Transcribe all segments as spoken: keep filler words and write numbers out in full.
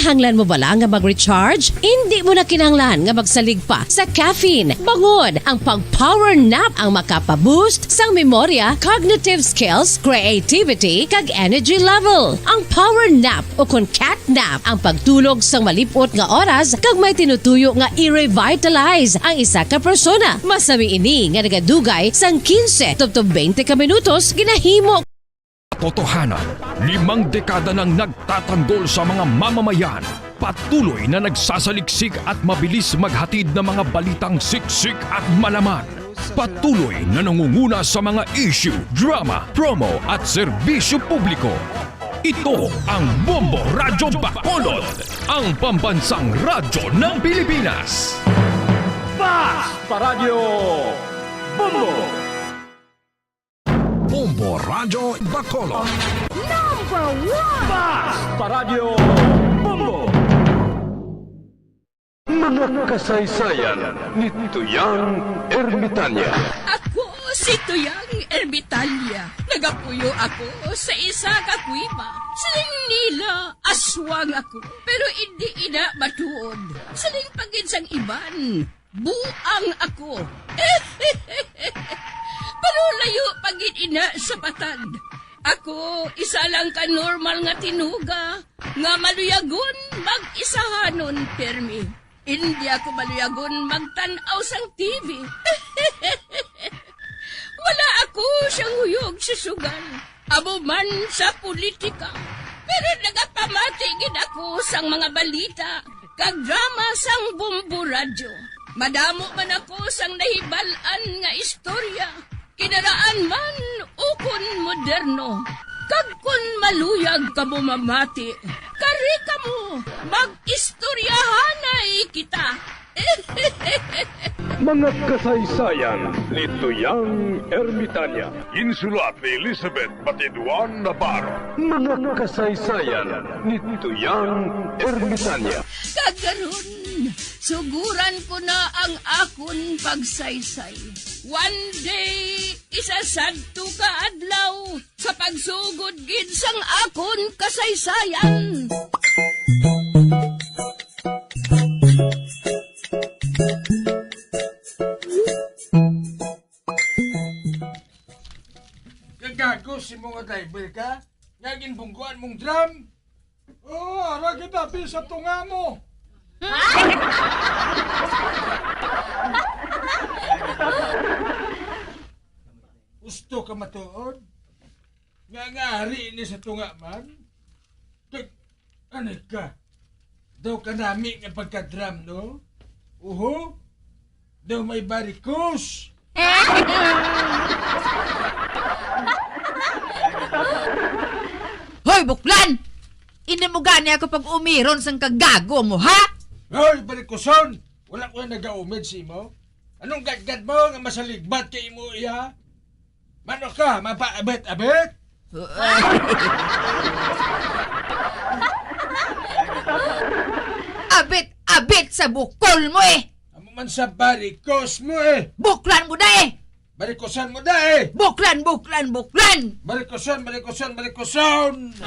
Kinahanglan mo bala nga mag-recharge? Indi mo na kinahanglan nga magsalig pa sa caffeine. Bangod ang pag-power nap ang makapa-boost sang memorya, cognitive skills, creativity, kag energy level. Ang power nap o kon cat nap ang pagtulog sang malip-ot nga oras kag may tinutuyo nga i-revitalize ang isa ka persona. Masami ini nga nagadugay sang quince tubtob twenty ka minutos ginahimo. Totohanan, limang dekada nang nagtatanggol sa mga mamamayan. Patuloy na nagsasaliksik at mabilis maghatid ng mga balitang siksik at malaman. Patuloy na nangunguna sa mga issue, drama, promo at serbisyo publiko. Ito ang Bombo Radyo Bacolod, ang pambansang radyo ng Pilipinas. Basta Radyo Bombo! Bombo Radyo Bacolod. Number one! Basta Radyo Bombo! Mga kasaysayan ni Tuyang Ermitanya. Ako si Tuyang Ermitanya. Nagapuyo ako sa isa ka kuweba. Siling nila, aswang ako. Pero indi ina matuod. Siling pa gid sang iban, buang ako. Pero layo pa gid ina sa patag. Ako, isa lang ka normal nga tinuga nga maluyagon mag-isahanon pirmi. Indi ako maluyagon magtan-aw sang T V. Wala ako siyang huyog sa sugal, amo man sa politika. Pero nagapamati gid ako sang mga balita kag drama sang Bombo Radyo. Madamo man ako sang nahibal-an nga istorya, kinaraan man ukon moderno. Kag kon maluyag kamo mamati, kari kamo, mag-istoryahanay kita. Mga kasaysayan ni Tuyang Ermitanya. Ginsulat ni Elizabeth Batiduan Navarro. Mga kasaysayan ni Tuyang Ermitanya. Kag karon, suguran ko na ang akon pagsaysay. One day, isa sadto ka adlaw, sa pagsugod gid sang akon kasaysayan. Kagago si mo nga driver ka, nga ginbungguan mong drum. Oh, ara kita, pi, sa tunga mo. Gusto ka matuod? Nga ngari ni sa tunga man? Kag, ano ka? Daw kanami nga pagka-drum, no? Uho? Daw may barikos? Hoy, buklan! Indi mo gani ako pag-umiron sang kagago mo, ha? Hoy, barikoson! Wala ko na nagaumid sa imo. Anong gadgad mo nga masaligbat kay imo iya? Mano ka, mapaabit-abit? Abit-abit sa bukol mo, eh! Amo man sa barikos mo, eh! Buklan mo da, eh! Barikosan mo da, eh! Buklan, buklan, buklan! Barikosan, barikosan, barikosan!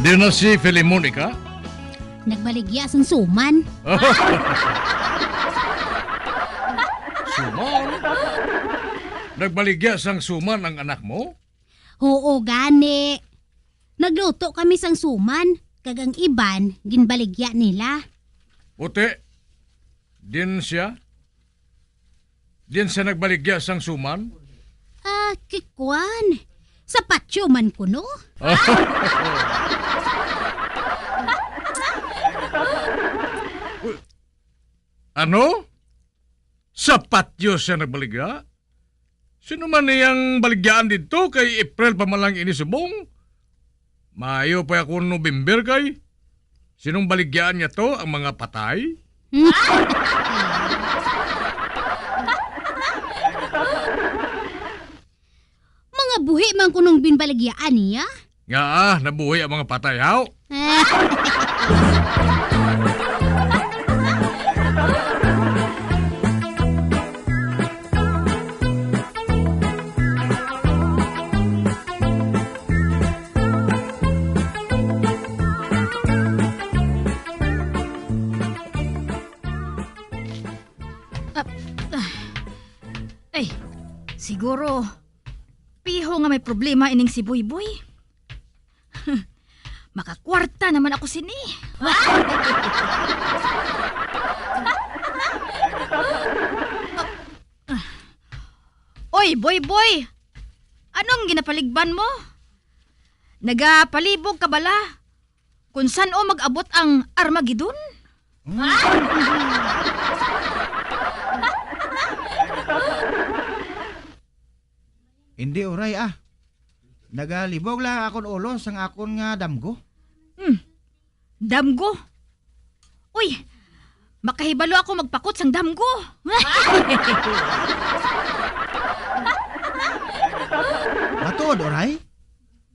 Diin na si Filemon, ika? Nagbaligya sang suman. Suman? Nagbaligya sang suman ang anak mo? Oo, gani. Nagluto kami sang suman, kag ang iban ginbaligya nila. Puti, diin siya? Diin siya nagbaligya sang suman? Ah, kikwan. Sa patyo man kuno. Ano? Sa patyo siya nagbaligya? Sino man niyang baligyaan didto kay April pa man lang ini subong? Maayo pa akong November kay sinong baligyaan niya to ang mga patay? Mga buhi man kunong binbaligyaan niya. Nga, ah, nabuhi ang mga patay, haw? Ah, ah. Ay, siguro piho nga may problema ining si Boyboy. Makakwarta naman ako sini. Oy, Boyboy! Anong ginapaligban mo? Nagapalibog ka bala kung san-o mag-abot ang Armageddon? Hindi, Uray, ah. Nagalibog lang ang akon ulo sang akon nga damgo. Hmm. Damgo? Uy, makahibalo ako magpakot sang damgo. Matuod, Uray?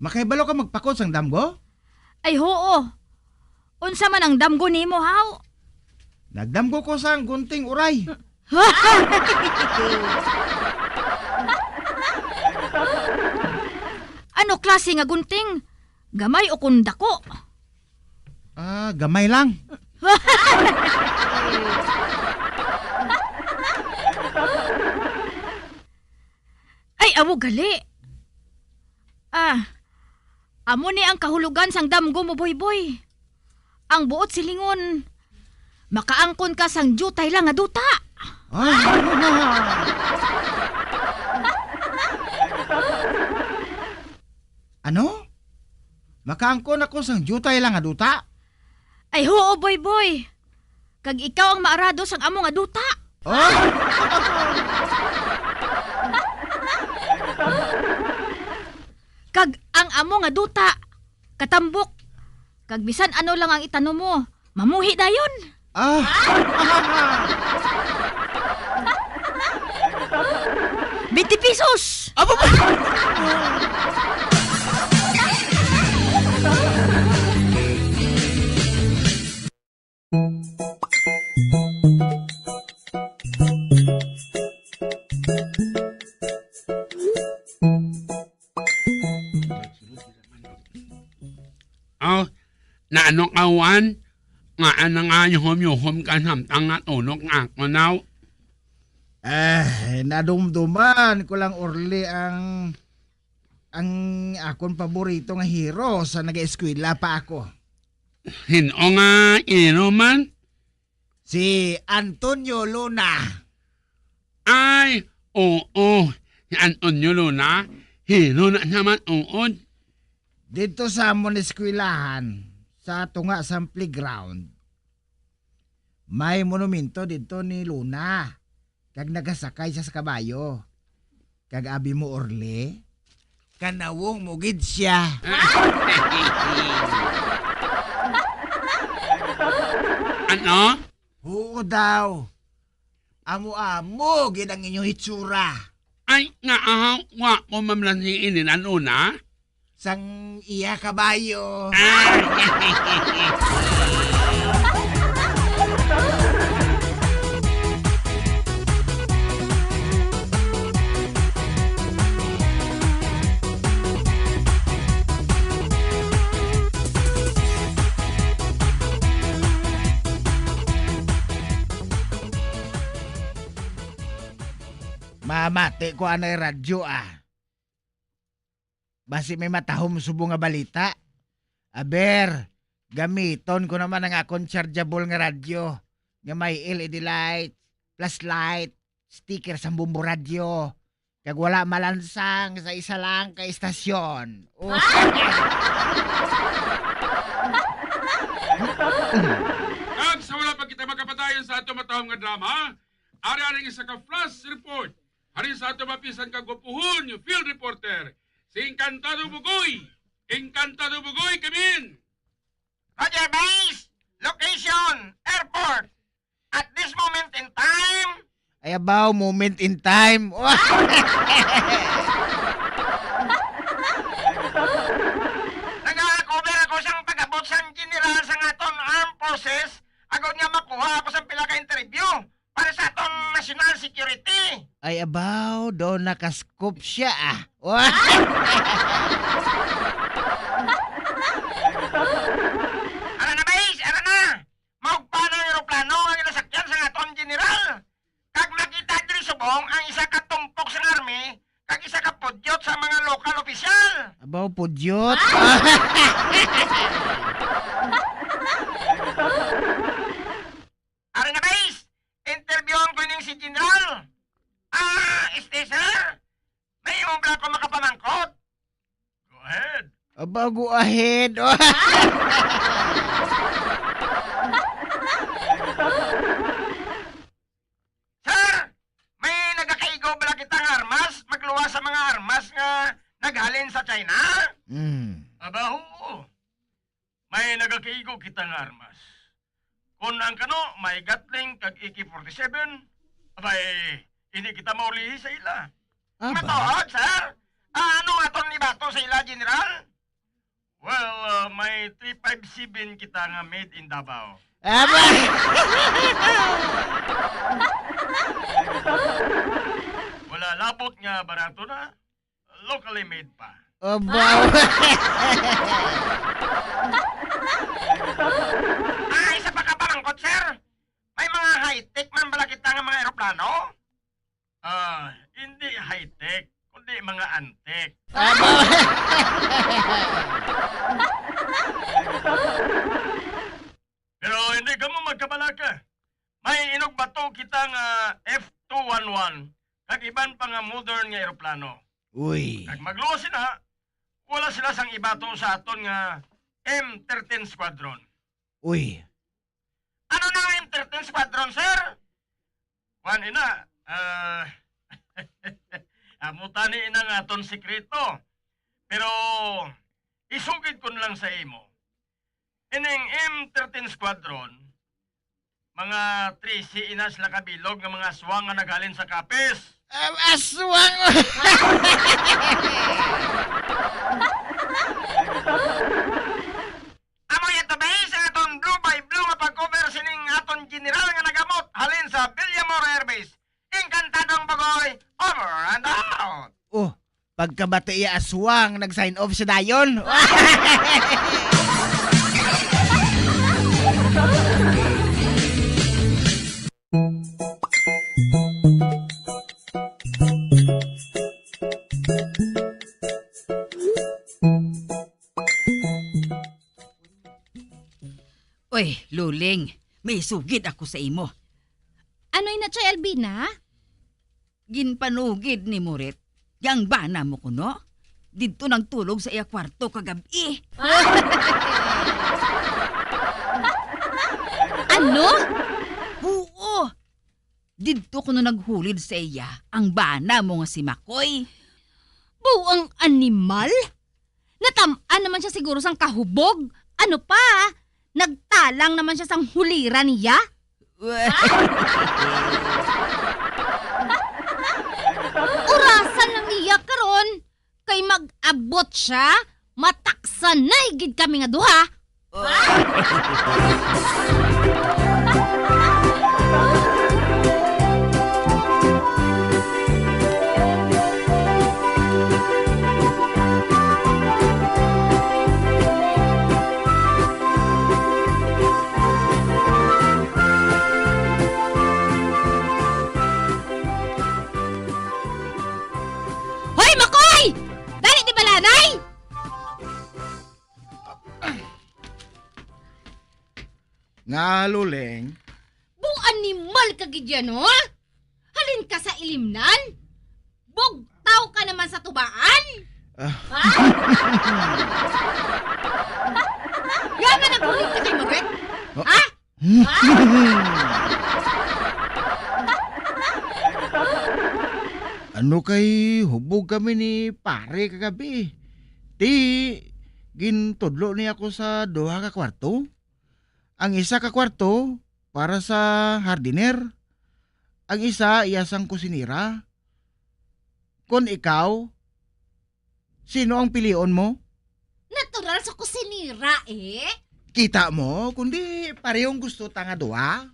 Makahibalo ka magpakot sang damgo? Ay, huo. Unsa man ang damgo nimo, haw? Nagdamgo ko sang gunting, Uray. Ano klase nga gunting? Gamay o kon dako? Ah, gamay lang. Ay, amo gali. Ah, amo ni ang kahulogan sang damgo mo, Boyboy. Ang buot silingon, makaangkon ka sang diutay lang nga duta. Ah. Ano? Makaangkon ako sang diutay lang nga duta? Ay, huo, Boyboy. Kag ikaw ang maarado sang amo nga duta. Ah? Kag ang amo nga duta, katambok. Kag bisan ano lang ang itanom mo, mamuhi dayon. Ah! Twenty pesos! Aba ba? Aw, naano ka, Juan? Ngaa nangayuhom-yuhom ka samtang natulog nga ako, naw? Eh, nadumduman ko lang, Orly, ang, ang akon paborito nga hero sa nag-eskwela pa ako. Sin-o nga hero man? Si Antonio Luna. Ay, oo. Si Antonio Luna, hero na siya man-uod. Didto sa amon eskwelahan, sa tunga sang playground, may monumento didto ni Luna, kag nagasakay siya sa kabayo. Kag abi mo, Orly, kanawong mo gid sia. Ano? Huo daw. Amo-amo gid ang inyo hitsura. Ay, nga ahaw, wa ko mamlanhi ini nanuna. Sang iya kabayo. Ah! Mamati ko anay radyo, ah. Basi may matahom subong nga balita. Aber, gamiton ko naman ang akon chargeable nga radyo nga may L E D light, flashlight, sticker sang Bombo Radyo, kag wala malansang sa isa lang ka istasyon. Oh. Kag sa wala pa kita makapadayon sa ato matahom nga drama, ari ang isa ka flash report. Halin sa ato mapisan kag gwapuhon nga field reporter, si Encantado Bugoy. Encantado Bugoy, come in! Roger, base! Location, airport. At this moment in time, Ay, abaw, moment in time. Nagakover ako sang pag-abot sang general sang aton armed forces, agod nga makuha ako sang pila ka interview para sa aton national security. Ay, abaw, do naka-scoop siya, ah. Ara na, base, ara na. Maugpa na ang eroplano nga ginasakyan sang aton general. Kag makita diri subong ang isa ka tumpok sang army kag isa ka pudyot sa mga lokal opisyal. Abaw, pudyot. Ari na, base. Interviewon ko ning si General. Ah, este, sir. May imo bala ko makapamangkot? Go ahead. Aba, go ahead. Sir, may nagakaigo bala kita nga armas? Magluwas sa mga armas nga naghalin sa China? Mm. Aba, oo. May nagakaigo kita nga armas. Kon ang kano may Gatling kag A K forty-seven, abay, hindi kita maulihi sa ila. Aba. Matuod, sir? Ah, ano aton ibato sa ila, General? Well, ah, may three five seven kita nga made in Davao. Aba! Wala labot nga barato na. Locally made pa. Aba. Ah, isa pa ka pamangkot, sir. May mga high-tech man bala kita nga mga eroplano? Ah, hindi high-tech, kundi mga antique. Aba. Pero hindi kamo magkabalaka. May inugbato kita nga F two one one, kag iban pa nga modern nga eroplano. Uy. Kag magluwas sila, wala sila sang ibato sa aton nga M thirteen Squadron. Uy. Ano na ang M thirteen Squadron, sir? Kuwan, ina, ah, amo tani ina nga aton sikreto. Pero isugid ko na lang sa imo. Ining M thirteen Squadron, mga trese ina sila ka bilog nga mga aswang nga naghalin sa Capiz. Ah, aswang! Amo ya to, bay, sa aton blue by blue nga pag-cover sining aton general nga nagamot halin sa Villamor Air Base. Encantado ang Bugoy, over and out! Oh, pagkabati iya aswang, nag-sign off siya dayon. Oy, Luling, may sugid ako sa imo. Ano ina, Chay Albina? Ginpanugid ni Moret nga ang bana mo kuno didto nagtulog sa iya kwarto kagab-i. Ano? Oo. Didto kuno naghulid sa iya ang bana mo nga si Makoy. Buang animal! Natam-an naman siya siguro sang kahubog. Ano pa? Nagtalang naman siya sang hulira niya. Orasan lang niya karon, kay mag-abot siya, mataksanay gid kami nga duha. Hoy, Makoy! Dali, di balanay! Nga, Luleng? Bung animal ka gid yan, no? Halin ka sa ilimnan? Bugtaw ka naman sa tubaan? Ah. Ha? Nga nga naghulit ka kay Moret? Oh. Ha? Ano kay hubog kami ni pare kagabi? Ti, gintudlo niya ko sa duha ka kwarto. Ang isa ka kwarto para sa hardiner, ang isa iya sang kusinera. Kon ikaw, sino ang pilion mo? Natural sa kusinera, eh. Kita mo, kundi parehong gusto ta nga duha.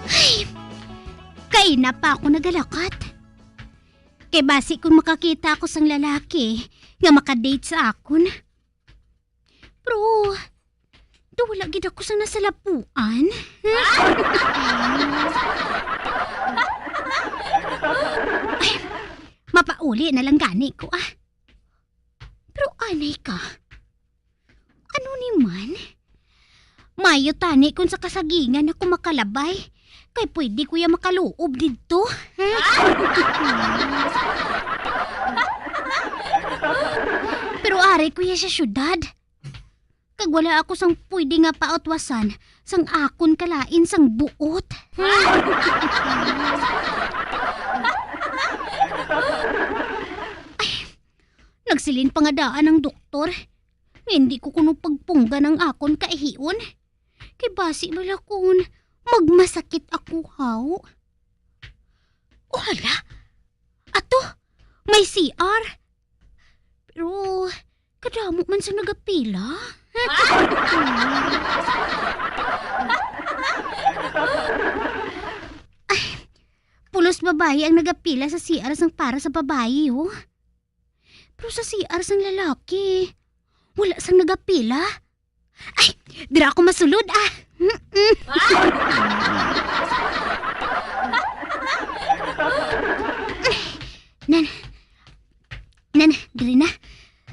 Ay, kaina pa ako nagalakat. Kay basi kung makakita ako sang lalaki nga makadate sa akon. Pero, do wala gid ako sang nasalapuan. Ay, mapauli na lang gani ko, ah. Pero anay ka. Ano ni man? Mayo tani kung sa kasagingan ako makalabay, kay pwede ko ya makaluob didto. Pero ari ko ya sa syudad, kag wala ako sang pwede nga pautwasan sang akon kalain sang buot. Ay, nagsiling pa nga daan ang doktor nga hindi ko kuno pagpunggan ang akon kaihion. Kay basi bala kon magmasakit ako, haw. O hala! Ato, may C R. Pero kadamo man sa nagapila. Ay, pulos babayi ang nagapila sa C R sang para sa babayi, oh. Pero sa C R sang lalaki, wala sang nagapila. Ay, dira ako masulod, ah. Mm-mm. Nan, nan, diri na.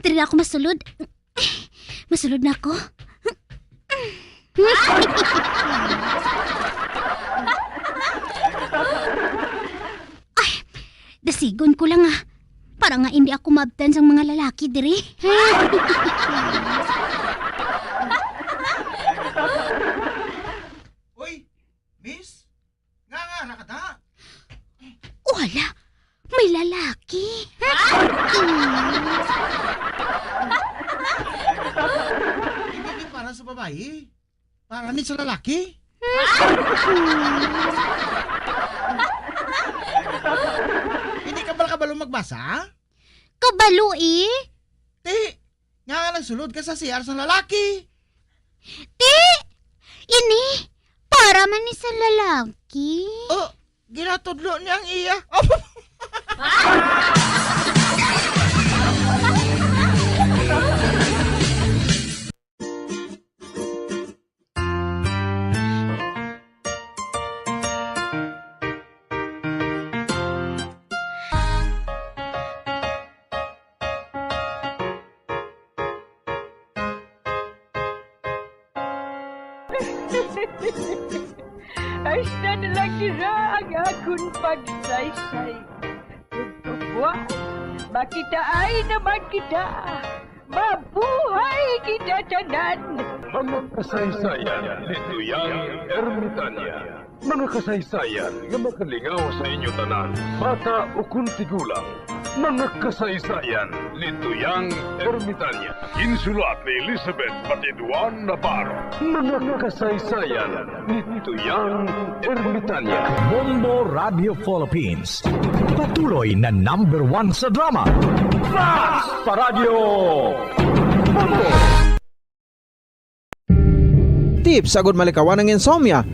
Diri na ako masulod. Masulod na ako. Ay, dasigon ko lang, ah. Para nga hindi ako maabtan sang mga lalaki diri. Uy, miss, nga nga na ka da? O hala, may lalaki. Hindi ni para sa babayi. Para ni sa lalaki? Hindi ka bala kabalo magbasa? Kabalo, eh. Ti, nga nga nagsulod ka sa C R sang lalaki. Ti, ini, para man ni sa lalaki. Oh, ginatudlo niya ang iya. Hasta na lang dira ang akon pagsaysay. Ug buwas, makitaay naman kita. Mabuhay kita tanan! Mga kasaysayan ni Tuyang Ermitanya. Mga kasaysayan nga makalingaw sa inyo tanan, bata ukon tigulang. Mga kasaysayan ni Tuyang Ermitanya. Ginsulat ni Elizabeth Batiduan Navarro. Mga kasaysayan ni Tuyang Ermitanya. Bombo Radio Philippines. Patuloy na number one sa drama. Fast Paradyo! Bombo! Tips agud malikawan ang insomnia.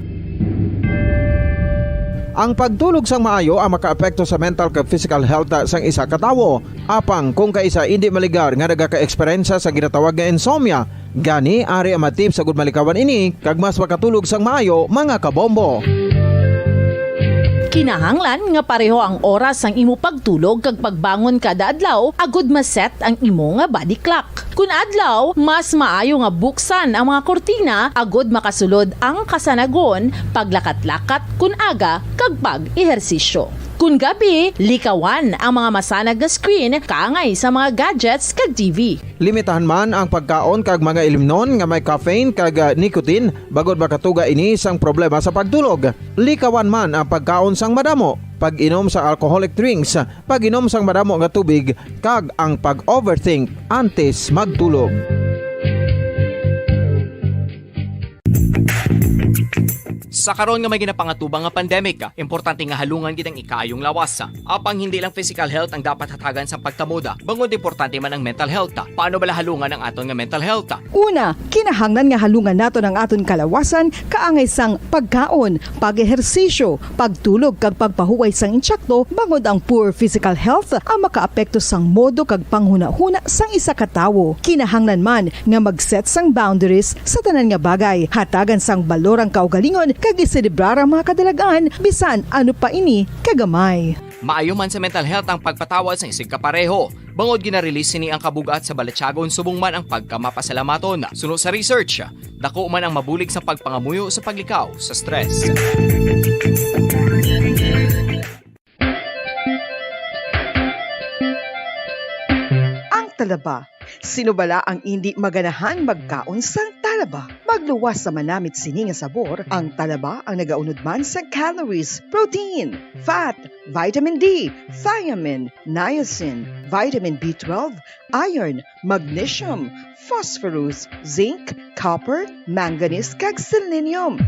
Ang pagtulog sang maayo ang makaapekto sa mental kag physical health sang isa ka tawo. Apang kung kaisa indi maligar nga nagaka-eksperyensya sa ginatawag nga insomnia, gani ari ang mga tips agud malikawan ini kag mas makatulog sang maayo, mga kabombo. Kinahanglan nga pareho ang oras sang imo pagtulog kag pagbangon kada adlaw agud ma-set ang imo nga body clock. Kun adlaw, mas maayo nga buksan ang mga kurtina agud makasulod ang kasanagon, paglakat-lakat kun aga, kag pag-ehersisyo. Kun gabi, likawan ang mga masanag nga screen kaangay sa mga gadgets kag T V. Limitahan man ang pagkaon kag mga ilimnon nga may caffeine kag, ah, nicotine, bangod makatuga ini sang problema sa pagtulog. Likawan man ang pagkaon sang madamo, pag-inom sang alcoholic drinks, pag-inom sang madamo nga tubig, kag ang pag-overthink antes magtulog. Sa karon nga may ginapangatubang nga pandemic, importante nga halungan gid ang ikaayong lawas. Apang hindi lang physical health ang dapat hatagan sang pagtamod, bangod importante man ang mental health. Paano bala halungan ang aton nga mental health? Una, kinahanglan nga halungan naton ang aton kalawasan kaangay sang pagkaon, pag-ehersisyo, pagtulog kag pagpahuway sang insakto, bangod ang poor physical health ang makaapekto sang modo kag panghunahuna sang isa ka tawo. Kinahanglan man nga mag-set sang boundaries sa tanan nga bagay, hatagan sang balor ang kaugalingon kag iselebrar ang mga kadalag-an, bisan ano pa ini kagamay. Maayo man sa mental health ang pagpatawad sang isigkapareho, bangod gina-release sini ang kabug-at sa balatyagon subong man ang pagkamapasalamaton. Suno sa research, dako man ang mabulig sa pagpangamuyo sa paglikaw sa stress. Ang talaba. Sino bala ang indi maganahan magkaon sang talaba? Magluwas sa manamit sini nga sabor, ang talaba ang nagaunod man sa calories, protein, fat, vitamin D, thiamine, niacin, vitamin B twelve, iron, magnesium, phosphorus, zinc, copper, manganese, kag selenium.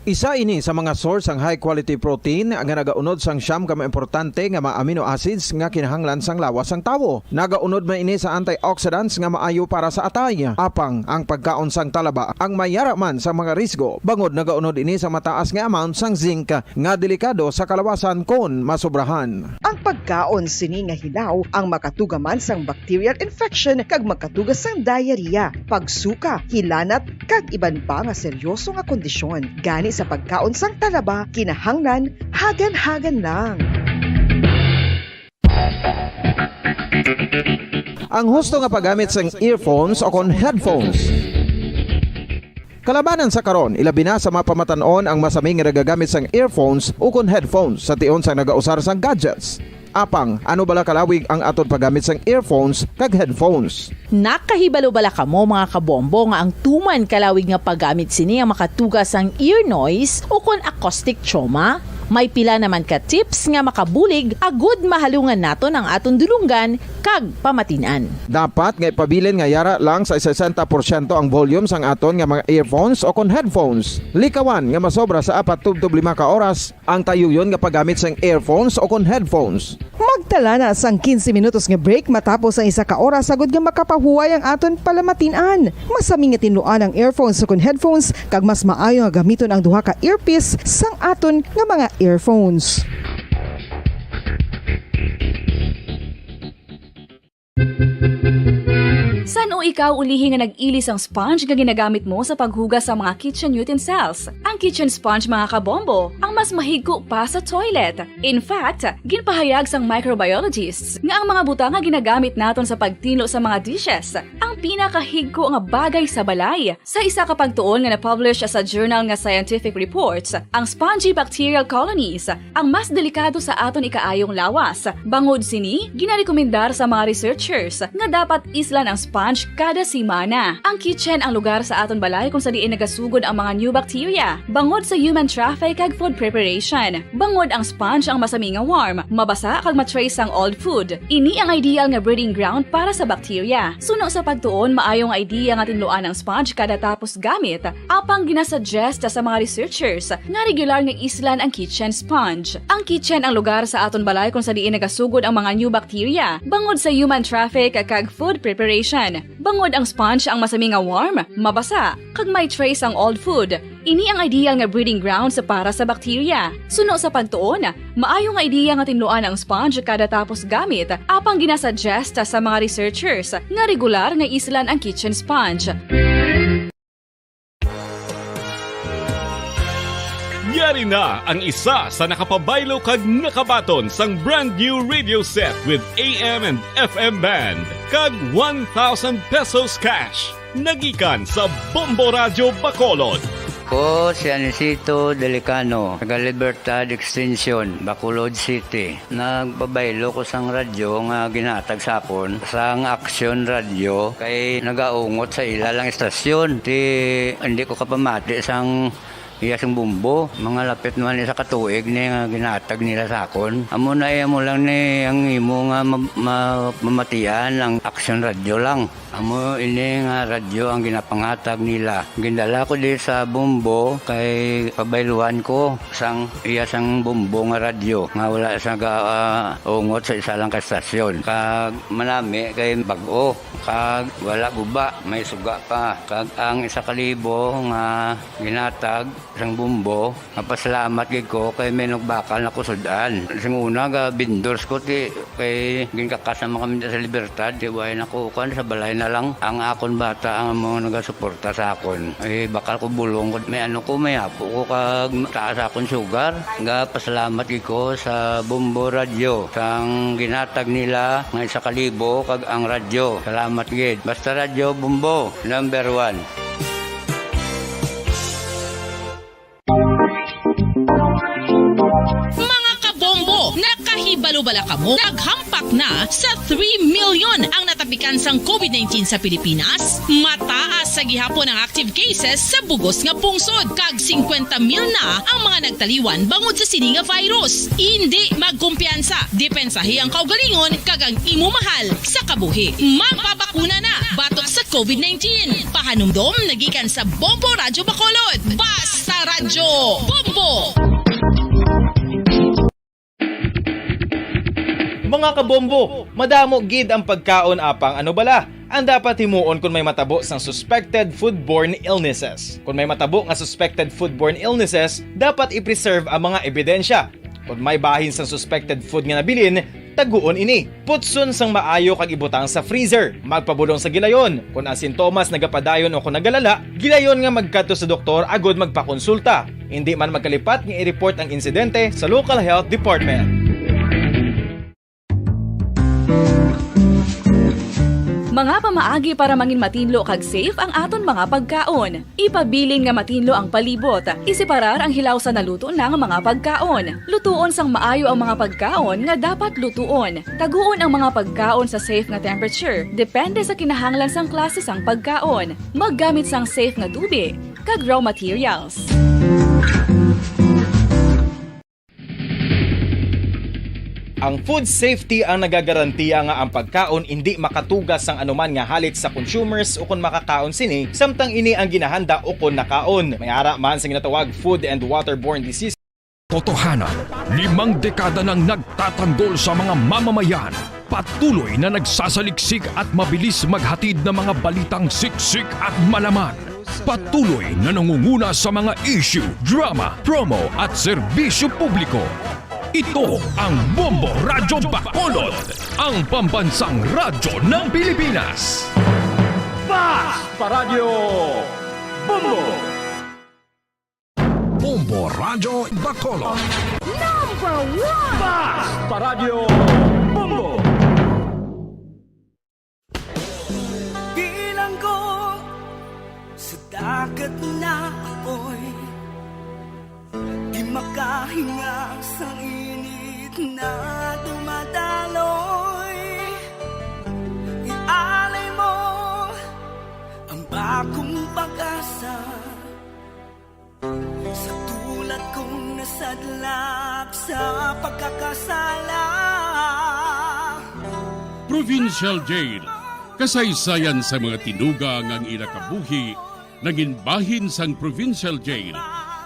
Isa ini sa mga source sang high quality protein nga nagaunod sang siyam ka mga importante nga mga amino acids nga kinahanglan sang lawas sang tawo. Nagaunod man ini sa antioxidants nga maayo para sa atay. Apang ang pagkaon sang talaba ang may yara man sa mga risgo, bangod nagaunod ini sa mataas nga amount sang zinc nga delikado sa kalawasan kon masobrahan. Ang pagkaon sini nga hilaw ang makatuga man sang bacterial infection kag makatuga sang diarrhea, pagsuka, hilanat, kag iban pa nga seryoso nga kondisyon. Gani sa pagkaon sang talaba, kinahanglan hagan-hagan lang. Ang husto nga paggamit sang earphones o kon headphones. Kalabanan sa karon, ilabi na sa mga pamatan-on ang masami nga nagagamit sang earphones ukon headphones sa tion sang nagausar sang gadgets. Apang, ano bala kalawig ang aton paggamit sang earphones kag headphones? Nakahibalo bala kamo, mga kabombo, nga ang tuman kalawig nga paggamit sini ang makatuga sang ear noise ukon acoustic trauma? May pila naman ka tips nga makabulig agud mahalungan naton ang aton dulonggan kag pamatin-an. Dapat nga ipabilin nga yara lang sa sesenta porsyento ang volume sang aton nga mga earphones o kon headphones. Likawan nga masobra sa apat tubtob lima ka oras ang tayuyon nga paggamit sang earphones o kon headphones. Magtala na sang quince minutos nga break matapos ang isa ka oras agud nga makapahuway ang aton palamatin-an. Masami nga tinluan ang earphones o kon headphones, kag mas maayo nga gamiton ang duha ka earpiece sang aton nga mga earphones. San-o ikaw ulihi nga nag-ili sang sponge nga ginagamit mo sa paghugas sa mga kitchen utensils? Ang kitchen sponge, mga kabombo, ang mas mahigko pa sa toilet. In fact, ginpahayag sang microbiologists nga ang mga butang nga ginagamit naton sa pagtinlo sa mga dishes ang pinakahigko nga bagay sa balay. Sa isa ka pagtuon nga na-publish sa journal nga Scientific Reports, ang spongy bacterial colonies ang mas delikado sa aton ikaayong lawas. Bangod sini, ginarekomendar sa mga researchers nga dapat islan ang sponge kada semana. Ang kitchen ang lugar sa aton balay kung sa diin nagasugod ang mga new bacteria, bangod sa human traffic kag food preparation. Bangod ang sponge ang masami nga warm, mabasa kag ma-trace sang old food. Ini ang ideal nga breeding ground para sa bacteria. Suno sa pagtuon, maayo nga idea nga tinluan ang sponge kada tapos gamit, apang ginasuggest sa mga researchers nga regular nga islan ang kitchen sponge. Ang kitchen ang lugar sa aton balay kung sa diin nagasugod ang mga new bacteria, bangod sa human traffic kag food preparation. Bangod ang sponge ang masami nga warm, mabasa, kag may trace ang old food. Ini ang ideal nga breeding grounds para sa bacteria. Suno sa pagtuon, maayo nga ideya nga tinluan ang sponge kada tapos gamit, apang ginasuggest sa mga researchers nga regular nga islan ang kitchen sponge. Nga Ari na ang isa sa nakapabaylo kag nakabaton sang brand new radio set with A M and F M band kag one thousand pesos cash. Nagikan sa Bombo Radyo Bacolod. Ko si Anisito Delicano, taga Libertad Extension, Bacolod City. Nagpabaylo ko sang radyo nga ginhatag sa akon sang Aksyon Radyo kay nagaungot sa ila lang istasyon. Ti, hindi ko kapamati sang iya sang Bombo. Mga lapit naman isa ka tuig ni nga ginhatag nila sa akon. Amo na, eh, amo lang ni ang imo nga ma-, ma-, mamatian ang Aksyon Radyo lang. Amo ini nga radyo ang ginapanghatag nila. Gindala ko di sa Bombo kay pabayluan ko sang iya sang Bombo nga radyo nga wala sa ga-, ah, ungot sa isa lang ka estasyon. Kag manami kay bag-o, kag wala guba, may suga pa. Kag ang isa ka libo nga ginhatag sang Bombo, mapasalamat gid ko kay may nagbakal na ko sud-an. Sing una, ga-vendors ko, ti, kay ginkakas naman kami sa Libertad, ti, way na ko, kuwan, sa balay na lang. Ang akon bata ang mga nagasuporta sa akon. Eh, bakal ko bulong ko, may ano ko, may apo ko, kag taas akon sugar. Gapasalamat gid ko sa Bombo Radyo, sang ginhatag nila nga isa ka libo, kag ang radyo. Salamat gid. Basta Radyo Bombo, number one. Mga kabombo, nakahibalo bala kamo? Naghampak na sa three million ang natapikan sang covid nineteen sa Pilipinas. Mataas sa gihapon ang active cases sa bugos nga pungsod, kag singkwenta mil na ang mga nagtaliwan bangod sa sini nga virus. Indi magkumpiyansa, depensahi ang kaugalingon kag ang imo mahal sa kabuhi. Magpabakuna na batok sa covid nineteen. Pahanumdom nagikan sa Bombo Radyo Bacolod. Basta Radyo Bombo! Mga kabombo, madamo gid ang pagkaon, apang ano bala ang dapat himuon kon may matabo sang suspected foodborne illnesses? Kon may matabo nga suspected foodborne illnesses, dapat i-preserve ang mga ebidensya. Kon may bahin sang suspected food nga nabilin, taguon ini. Putson sang maayo kag ibutang sa freezer. Magpabulong sa gilayon. Kon ang sintomas nagapadayon o kon nagalala, gilayon nga magkadto sa doktor agud magpakonsulta. Indi man magkalipat nga i-report ang insidente sa local health department. Mga pamaagi para mangin matinlo kag safe ang aton mga pagkaon. Ipabilin nga matinlo ang palibot. Iseparar ang hilaw sa naluto na nga mga pagkaon. Lutuon sang maayo ang mga pagkaon nga dapat lutuon. Taguon ang mga pagkaon sa safe nga temperature, depende sa kinahanglan sang klase sang pagkaon. Maggamit sang safe nga tubi kag raw materials. Ang food safety ang nagagarantiya nga ang pagkaon indi makatugas sang anuman nga halit sa consumers ukon makakaon sini, samtang ini ang ginahanda ukon nakaon. May ara man sa ginatawag food and waterborne disease. Totohanan, limang dekada nang nagtatanggol sa mga mamamayan. Patuloy na nagsasaliksik at mabilis maghatid ng mga balitang siksik at malaman. Patuloy na nangunguna sa mga issue, drama, promo at serbisyo publiko. Ito ang Bombo Radyo Bacolod, ang pambansang radyo ng Pilipinas. Bas Paradyo Bombo! Bombo Radyo Bacolod. Number one! Bas Paradyo Bombo! Bilanggo sa dagat na apoy, di makahinga sa init na dumadaloy. Ialay mo ang bagong pag-asa sa tulad kong nasadlak sa pagkakasala. Provincial Jail, kasaysayan sa mga tinuga nga ang ila kabuhi nangin bahin sang Provincial Jail,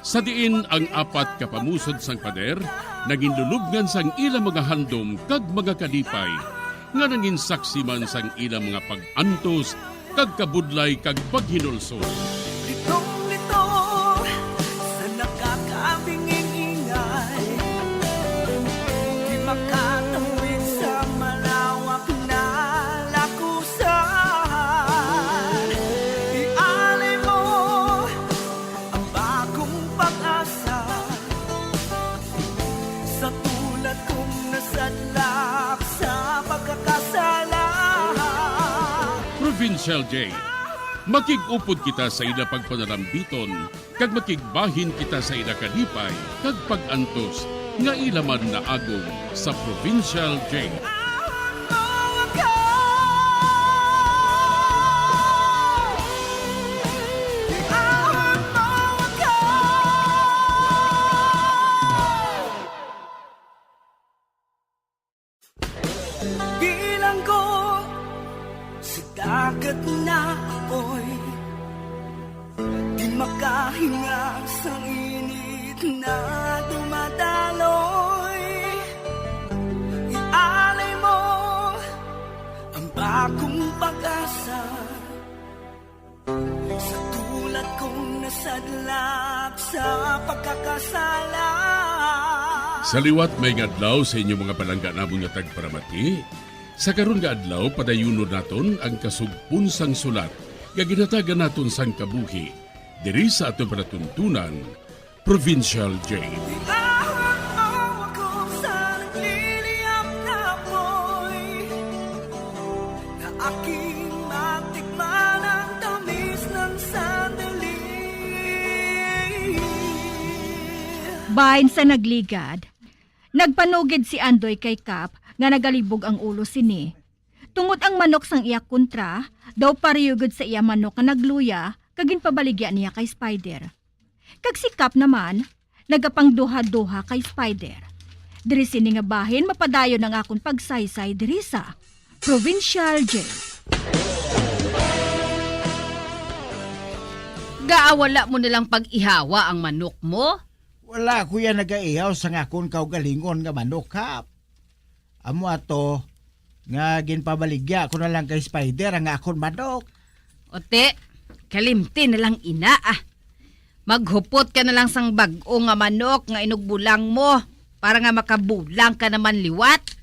sa diin ang apat ka pamusod sang pader nangin lulubngan sang ila mga handom kag mga kalipay, nga nangin saksi man sang ila mga pag-antos kag kabudlay kag paghinulsol. Litong-lito sa nakakabinging ingay, di makatawid sa malawak na lakusan. Ialay mo ang bagong pag-asa. Provincial J. Makig-upod kita sa ila pagpanalambiton, kag makigbahin kita sa ila kalipay kag pag-antos nga ila man naagom sa Provincial J. Bilanggo sa dagat na apoy, di makahinga sang init na dumadaloy. Ialay mo ang bagong pag-asa. Sa tulad kong nasadlak sa pagkakasala. Sa liwat, maayong adlaw sa inyo, mga palangga namon nga tagparamati. Sa karon nga adlaw, padayunon naton ang kasugpon sang sulat nga ginhatagan naton sang kabuhi diri sa aton palatuntunan, Provincial J. Iahon mo ako sa nagliliyab na apoy, na aking matikman ang tamis ng sandali. Bahin sa nagligad, nagpanugid si Andoy kay Kap nga nagalibog ang ulo sini. Tungod ang manok sang iya kontra, daw pareho gid sa iya manok nga nagluya kag ginpabaligya niya kay Spider. Kag si Kap naman, nagapangduha-duha kay Spider. Diri sini nga bahin mapadayon ang akon pagsaysay diri sa Provincial J. Gaa, wala mo na lang pag-ihawa ang manok mo? Wala ko yan nagaihaw sang akon kaugalingon nga manok, Kap. Amo ato nga ginpabaligya ko na lang kay Spider ang akon manok. Ote, kalimti na lang ina, ah. Maghupot ka na lang sang bag-o nga manok nga inugbulang mo para nga makabulang ka naman liwat.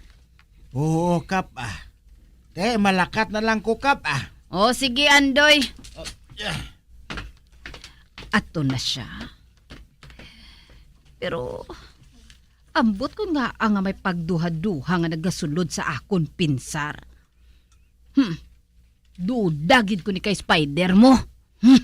Oo, Kap, ah. Te, malakat na lang ko, Kap, ah. O, sige, Andoy. Oh, yeah. Ato na siya. Pero, ambot ko nga nga may pagduha-duha nga nagasulod sa akon pinsar. Hmm. Duda gid ko ni kay Spider mo. Hmm.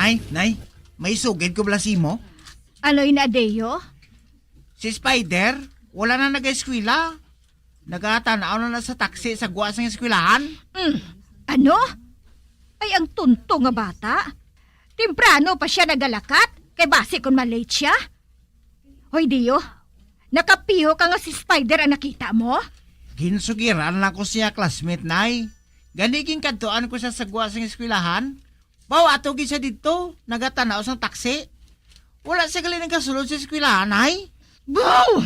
Nay, nay, may isugid ko bala sa imo. Ano ina, Deo? Si Spider, wala na nag-eskwela. Nagatan-aw na na sa taksi sa gwa sang eskwelahan. Mm. Ano? Ay, ang tunto nga bata. Temprano pa siya nagalakat, kay basi kon ma-late siya. Hoy, Dio, nakapiho ka nga si Spider ang nakita mo? Ginsugiran lang ko siya, classmate, Nay. Gani ginkadtuan ko siya sa gwa sang eskwelahan. Baw, ato gid siya didto, nagatan-aw sang taksi. Wala siya gali nagasulod sa eskwelahan, Nay. Baw!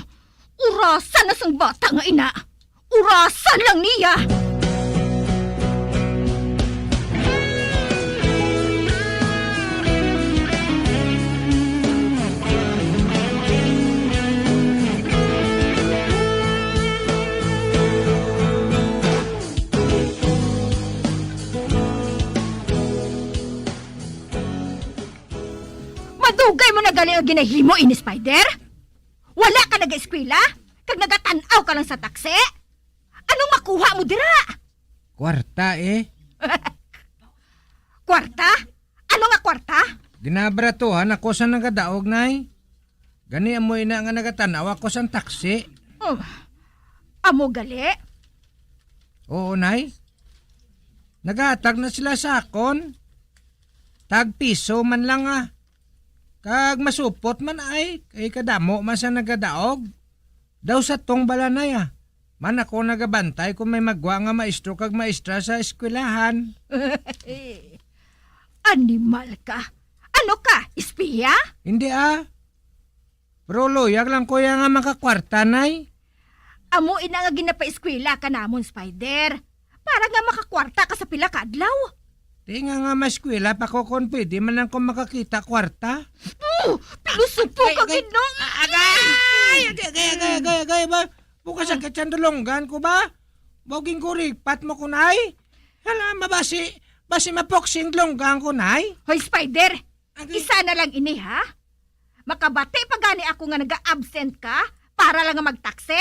Urasan na sang bata nga ina. Urasan lang niya! Madugay mo na gali nga ginahimo ini, Spider? Wala ka nag-eskwela, kag nagatan-aw ka lang sa taksi? Anong makuha mo dira? Kwarta, eh. Kwarta? Ano nga kwarta? Ginabaratuhan ako sa nagadaog, Nay. Gani amo ina nga nagatan-aw ako sang taksi. Oh, amo gali? Oo, Nay. Nagahatag na sila sa akon. Tag piso man lang, ah. Kag masupot man ay, kay kadamo man sa nagadaog. Daw sa tong bala, Nay, ah. Man ako nagabantay kung may magwa nga maestro kag maestra sa eskwelahan. Animal ka. Ano ka, espiya? Hindi, ah. Pero luyag lang ko ya nga makakwarta, Nay. Amo ina nga ginapaeskwela ka namon, Spider. Para nga makakwarta ka sa pila ka adlaw. Di nga nga maeskwela pa ko kon pwede man lang ko makakita kwarta. Oh, pilosopo ka, Ginoo. Agay! Agay, agay, agay, agay, agay, ba? Bukas ang kachan dulonggan ko ba? Boging kuripat mo ko, Nay. Hala, mabasi, basi mapoksing dulonggan ko, Nay. Hoy, Spider! Agi. Isa na lang ini, ha? Makabati pa gani ako nga naga-absent ka para lang nga magtaksi?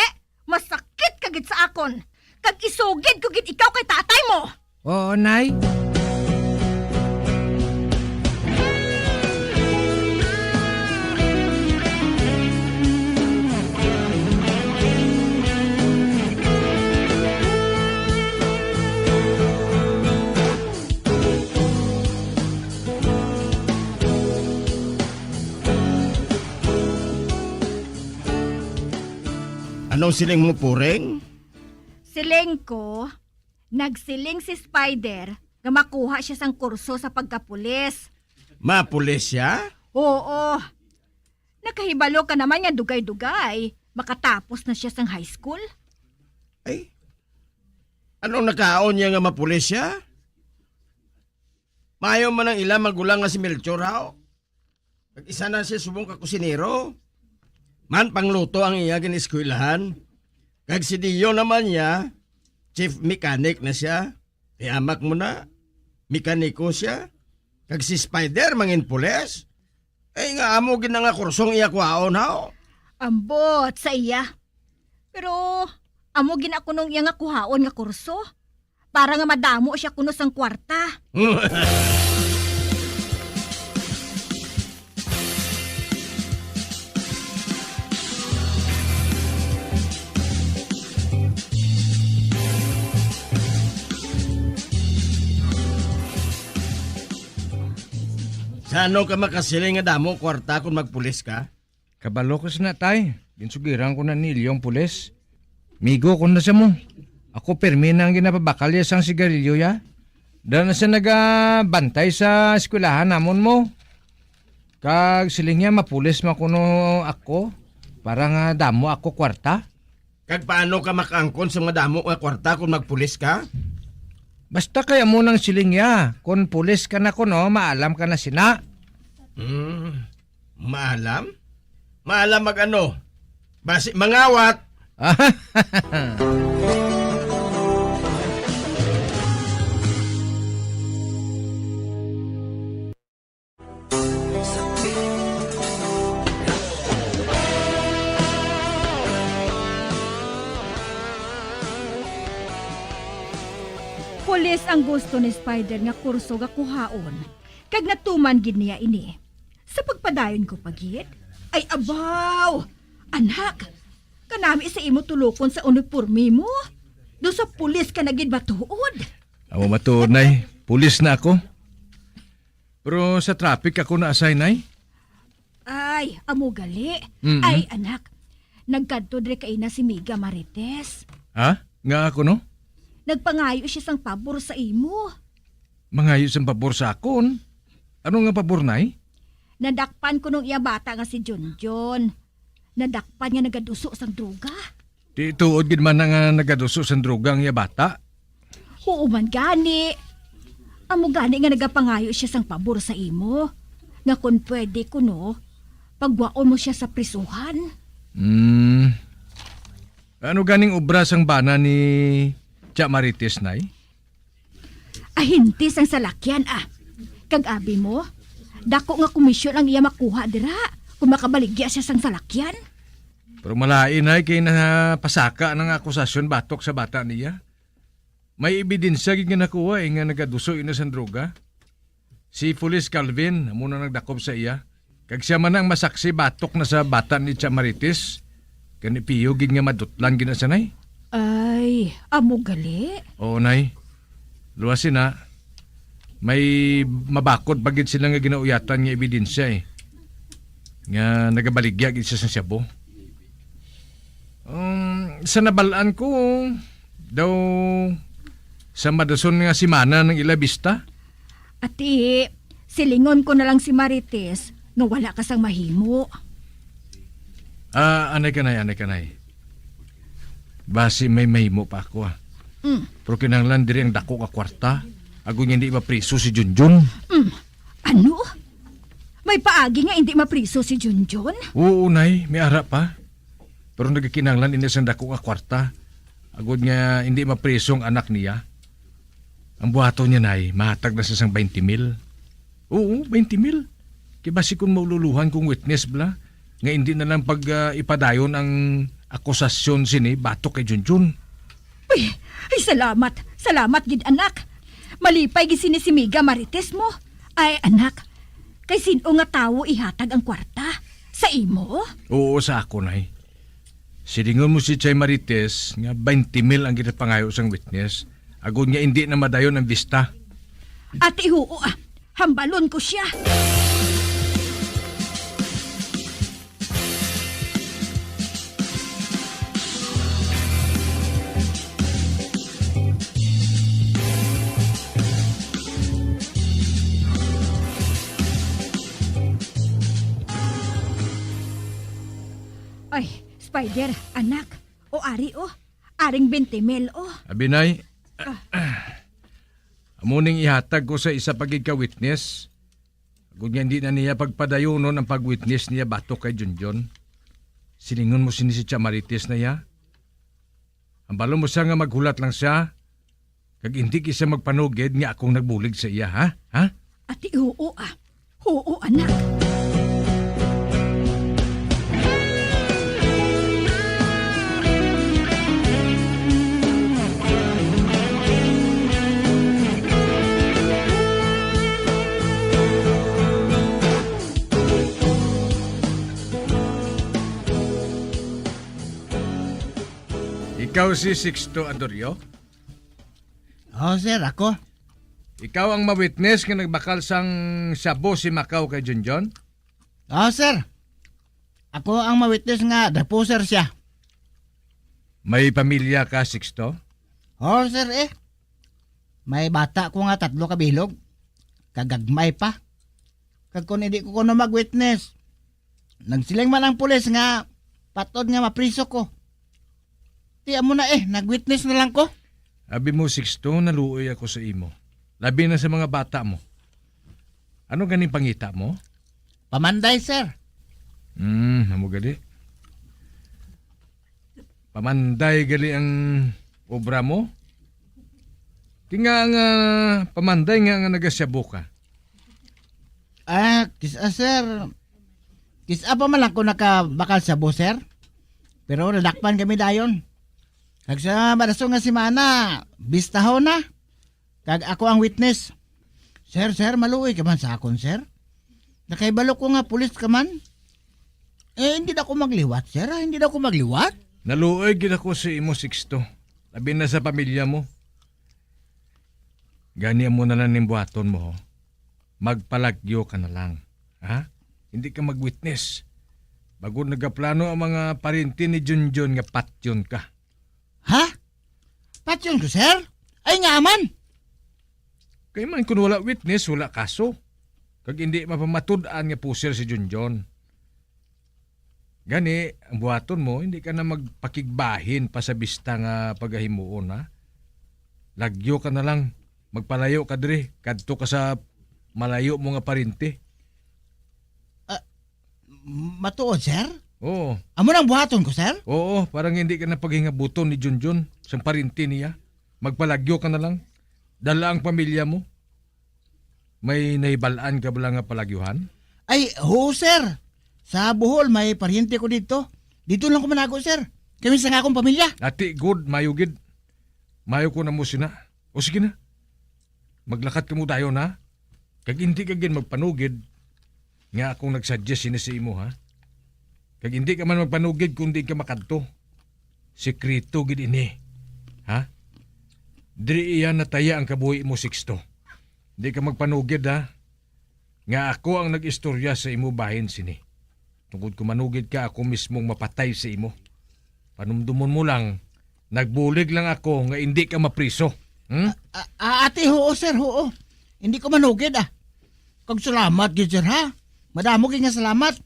Masakit ka gid sa akon. Kag isugid ko gid ikaw kay tatay mo. Oo, Nay. Anong siling mo, Puring? Siling ko, nagsiling si Spider nga makuha siya sang kurso sa pagkapulis. Mapulis siya? Oo. Nakahibalo ka naman nga dugay-dugay, makatapos na siya sang high school. Ay, anong nakaon niya nga mapulis siya? Maayo man ang ila magulang nga si Melchor, haw? Nag-isa na siya subong ka kusinero. Man pangluto ang iya gin-eskwelahan. Kag si Dio naman niya, chief mechanic na siya. Kay amak mo na, mekaniko siya. Kag si Spider mangin pulis. Eh, nga amo gid na nga kursong iya kuhaon, haw? Ambot sa iya. Pero amo gid na kuno ang iya nga kuhaon nga kurso. Para nga madamo siya kuno sang kwarta. Sa ano ka makasiling nga damo kwarta kon magpulis ka? Kabalo ko sina, tay. Ginsugiran ko na ni Ilyo ang pulis. Migo ko na siya mo. Ako pirmi na ang ginapabakal niya sang sigarilyo ya. Da na siya nagabantay sa eskwelahan namon mo. Kag siling niya mapulis man kuno ako para nga damo ako kwarta. Kag paano ka makaangkon sa madamo nga kwarta kon magpulis ka? Basta kay amo nang siling niya, kon pulis ka na kuno, maalam ka na sina. Hmm. Maalam? Maalam mag-ano? Basi mangawat. Pulis ang gusto ni Spider nga kurso nga kuhaon. Kag natuman gid niya ini. Sa pagpadayon ko pa gid, ay abaw! Anak, kanami sa imo tulokon sa uniporme mo. Daw sa pulis ka na gid matuod. Amo matuod, Nay. Pulis na ako. Pero sa traffic ako na-assign, Nay. Ay, amo gali. Mm-mm. Ay, anak, nagkadto diri kaina si Miga Marites. Ha? Nga ako, no? Nagpangayo siya sang pabor sa imo. Mangayo sang pabor sa akon? Ano nga pabor, Nay? Nadakpan ko nung iya bata nga si Junjun. Nadakpan nga nagaduso sang droga. Di tuod gid man na nga nagaduso sang droga ang iya bata. Oo man gani. Amo gani nga nagapangayo siya sang pabor sa imo. Nga kon pwede kuno, pagwaon mo siya sa prisuhan. Hmm. Ano ganing obra sang bana ni Tia Marites, Nay? Ahente sang salakyan, ah. Kag abi mo, dako nga komisyon ang iya makuha dira kung makabaligya siya sang salakyan. Pero malain, Nay, kay napasaka na nga akusasyon batok sa bata niya. May ebidensya gid nga nakuha, eh, nga nagaduso ina sang droga. Si Police Calvin, amo na nagdakop sa iya. Kag siya man ang masaksi batok na sa bata ni Tia Marites. Kani Pio gid nga madutlan gid na siya, Nay. Ay, amo gali? Oo, Nay. Luwas sina, may mabakod pa gid sila nga ginauyatan nga ebidensya, eh. Nga nagabaligya gid siya sa shabu. Um, sa nabal-an ko, daw sa madason nga semana nang ila bista. Ati, silingon ko na lang si Marites nga wala ka sang mahimo. Ah, anay ka, Nay, anay ka, Nay. Basi may mahimo pa ako, ah. Mm. Pero kinahanglan diri ang dako nga kwarta. Agod nga hindi mapriso si Junjun. Mm. Ano? May paagi nga hindi mapriso si Junjun? Oo, Nay. May ara pa. Pero nagakinahanglan ini sang dako nga kwarta, agod nga indi mapriso ang anak niya. Ang buhaton niya, Nay, mahatag na siya sang twenty mil. Oo, twenty mil. Kay basi kon maululuhan kong witness bala, nga indi na lang pag, ah, ipadayon ang akusasyon sini batok kay Junjun. Uy, ay, salamat. Salamat gid, anak. Malipay gid sini si Miga Marites mo. Ay, anak, kay sin-o nga tawo ihatag ang kwarta? Sa imo? Oo, sa ako, Nay. Silingon mo si Chay Marites nga twenty mil ang ginapangayo sang witness, agod nga indi na madayon ang bista. Ati, huo, ah. Hambalon ko siya. Ay, Spider, anak. O ari, o. Aring twenty mil, o. Abi, Nay, amo ning ihatag ko sa isa pa gid ka witness. Agod nga hindi na niya pagpadayonon ang pag-witness niya batok kay Junjun. Silingon mo sini si Chamarites na iya. Hambalon mo siya nga maghulat lang siya, kag hindi gid siya magpanugid nga akong nagbulig sa iya, ha? Ha? Ati, huo, ah. Huo, anak. Ikaw si Sixto Andorio? Oh, sir, ako. Ikaw ang ma-witness nga nagbakal sang shabu si Macau kay Junjun? Oh, sir. Ako ang ma-witness nga dapuser siya. May pamilya ka, Sixto? Oh, sir, eh. May bata ko nga tatlo ka bilog. Kagagmay pa. Kag kung hindi ko kuno mag-witness, nagsiling man ang pulis nga patod nga mapriso ko. Ti amo na, eh, nag-witness na lang ko. Abi mo, Sixto, naluoy ako sa imo. Labi na sa mga bata mo. Ano ganing pangita mo? Pamanday, sir. Hmm, amo gali. Pamanday gali ang obra mo? Ti nga nga pamanday nga, nga nagasyabu ka? Ah, kis-a, sir. Kis-a pa man lang ko nakabakal shabu, sir. Pero nadakpan kami dayon. Kag sa madason nga semana, bistahon na. Kag ako ang witness. Sir, sir, maluoy ka man sa akon, sir. Nakahibalo ko nga pulis ka man. Eh, hindi na ako magliwat, sir, ah. Hindi na ako magliwat. Naluoy gid ako sa imo, Sixto. Labi na sa pamilya mo. Gani amo na lang ning buhaton mo, ho. Magpalagyo ka na lang. Ha? Hindi ka mag-witness. Bago nagaplano ang mga paryente ni Junjun nga patyon ka. Ha? Patyon ko, sir? Ay, nga man! Kay man kung wala witness, wala kaso. Kag hindi mapamatud-an nga pusir si Junjun. Gani, ang buhaton mo, hindi ka na magpakigbahin pa sa bista nga pagahimuon, ha? Lagyo ka na lang. Magpalayo ka diri. Kadto ka sa malayo mo nga paryente. Ah, matuod, sir? Oo. Amo nang buhaton ko, sir? Oo, parang hindi ka na paghingabuton ni Junjun, sang paryente niya. Magpalagyo ka na lang. Dala ang pamilya mo. May nahibal-an ka bala nga palagyuhan? Ay, oo, sir. Sa Bohol, may paryente ko dito. Dito lang ko manago, sir. Kami sa nga akong pamilya. Ati, good, mayo gid. Mayo ko na mo sina. O sige na. Maglakat ka mo dayon, ha? Kag hindi ka gid magpanugid nga akong nagsuggest sini sa imo, ha? Kag hindi ka man magpanugid kung di ka makadto. Sikreto gid ini, ha? Diri iya nataya ang kabuhi mo, Sixto. Di ka magpanugid, ha? Nga ako ang nag-istorya sa imo bahin sini. Tungod kung manugid ka, ako mismong mapatay sa imo. Panumdumon mo lang, nagbulig lang ako nga indi ka mapriso. Hmm? A-, a-, ati, huo, sir, huo. Hindi ko manugid, ah. Kag salamat gid, sir, ha? Madamo gid nga salamat.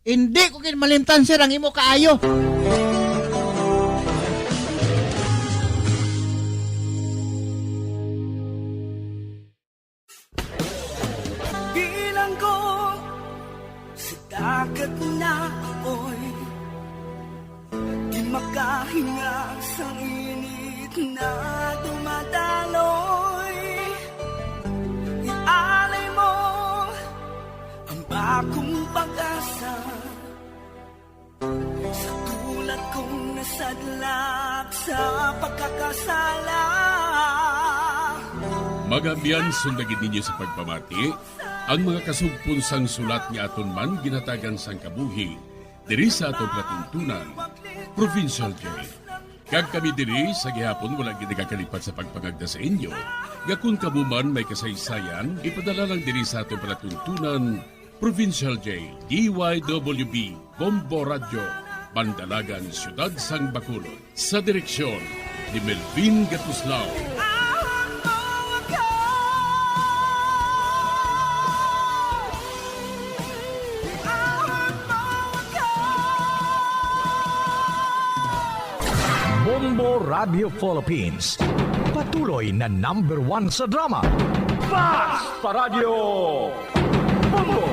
Hindi ko gid malimtan, sir, ang imo kaayo. Bilanggo sa dagat na apoy. Nga sang init na dumadaloy, ialay mo ang bagong pag-asa sa tulad kong nasadlak sa pagkakasala. Mga abyan, sundagin ninyo sa pagpamati ang mga kasugpon sang sulat nga aton man ginhatagan sang kabuhi diri sa aton palatuntunan, Provincial J. Kag kami diri sa gihapon wala gid nagakalipat sa pagpangagda sa inyo nga kon kamo man may kasaysayan, ipadala lang diri sa aton palatuntunan, Provincial J, D Y W B, Bombo Radyo, Bandalagan, Siyudad sang Bacolod. Sa direksyon ni Melvin Gatuslao. Bombo Radio Philippines, patuloy na number one sa drama. Fast Paradyo Bombo!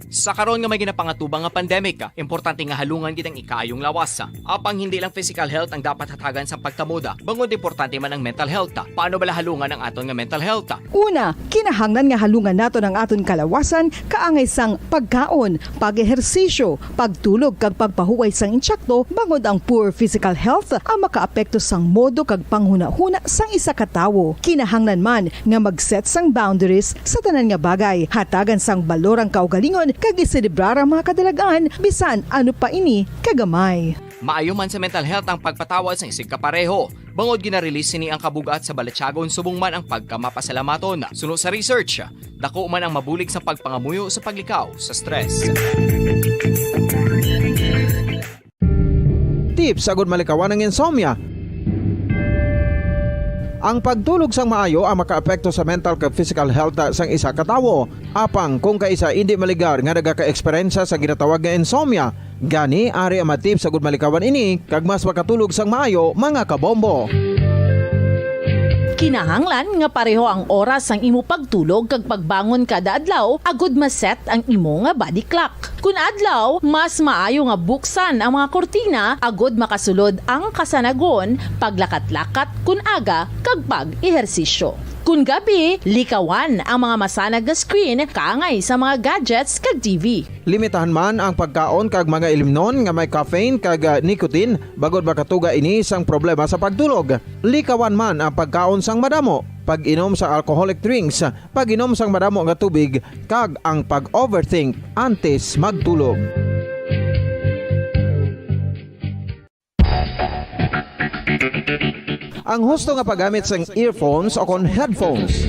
Sa karon nga may ginapangatubang nga pandemic, importante nga halungan gid ang ikaayong lawas. Apang hindi lang physical health ang dapat hatagan sang pagtamod, bangod importante man ang mental health. Paano bala halungan ang aton nga mental health? Una, kinahanglan nga halungan naton ang aton kalawasan kaangay sang pagkaon, pag-ehersisyo, pagtulog kag pagpahuway sang intsakto, bangod ang poor physical health ang makaapekto sang modo kag panghunahuna sang isa ka tawo. Kinahanglan man nga mag-set sang boundaries sa tanan nga bagay, hatagan sang balor ang kaugalingon kag iselebrar ang mga kadalag-an bisan ano pa ini kagamay. Maayo man sa mental health ang pagpatawad sang isigkapareho, bangod gina-release sini ang kabug-at sa balatyagon subong man ang pagkamapasalamaton. Suno sa research, dako man ang mabulig sa pagpangamuyo sa paglikaw sa stress. Tips agud malikawan ang insomnia. Ang pagtulog sang maayo ang makaapekto sa mental kag physical health sang isa ka tawo. Apang kung kaisa indi maligar nga nagaka-eksperyensya sa ginatawag nga insomnia, gani ari ang mga tips agud malikawan ini kag mas makatulog sang maayo, mga kabombo. Kinahanglan nga pareho ang oras sang imo pagtulog kag pagbangon kada adlaw agud ma-set ang imo nga body clock. Kun adlaw, mas maayo nga buksan ang mga kurtina agud makasulod ang kasanagon, paglakat-lakat kun aga, kag pag-ehersisyo. Kun gabi, likawan ang mga masanag nga screen kaangay sa mga gadgets kag T V. Limitahan man ang pagkaon kag mga ilimnon nga may caffeine kag, ah, nicotine, bangod makatuga ini sang problema sa pagtulog. Likawan man ang pagkaon sang madamo, pag-inom sa alcoholic drinks, pag-inom sang madamo nga tubig, kag ang pag-overthink antes magtulog. Ang husto nga paggamit sang earphones o kon headphones.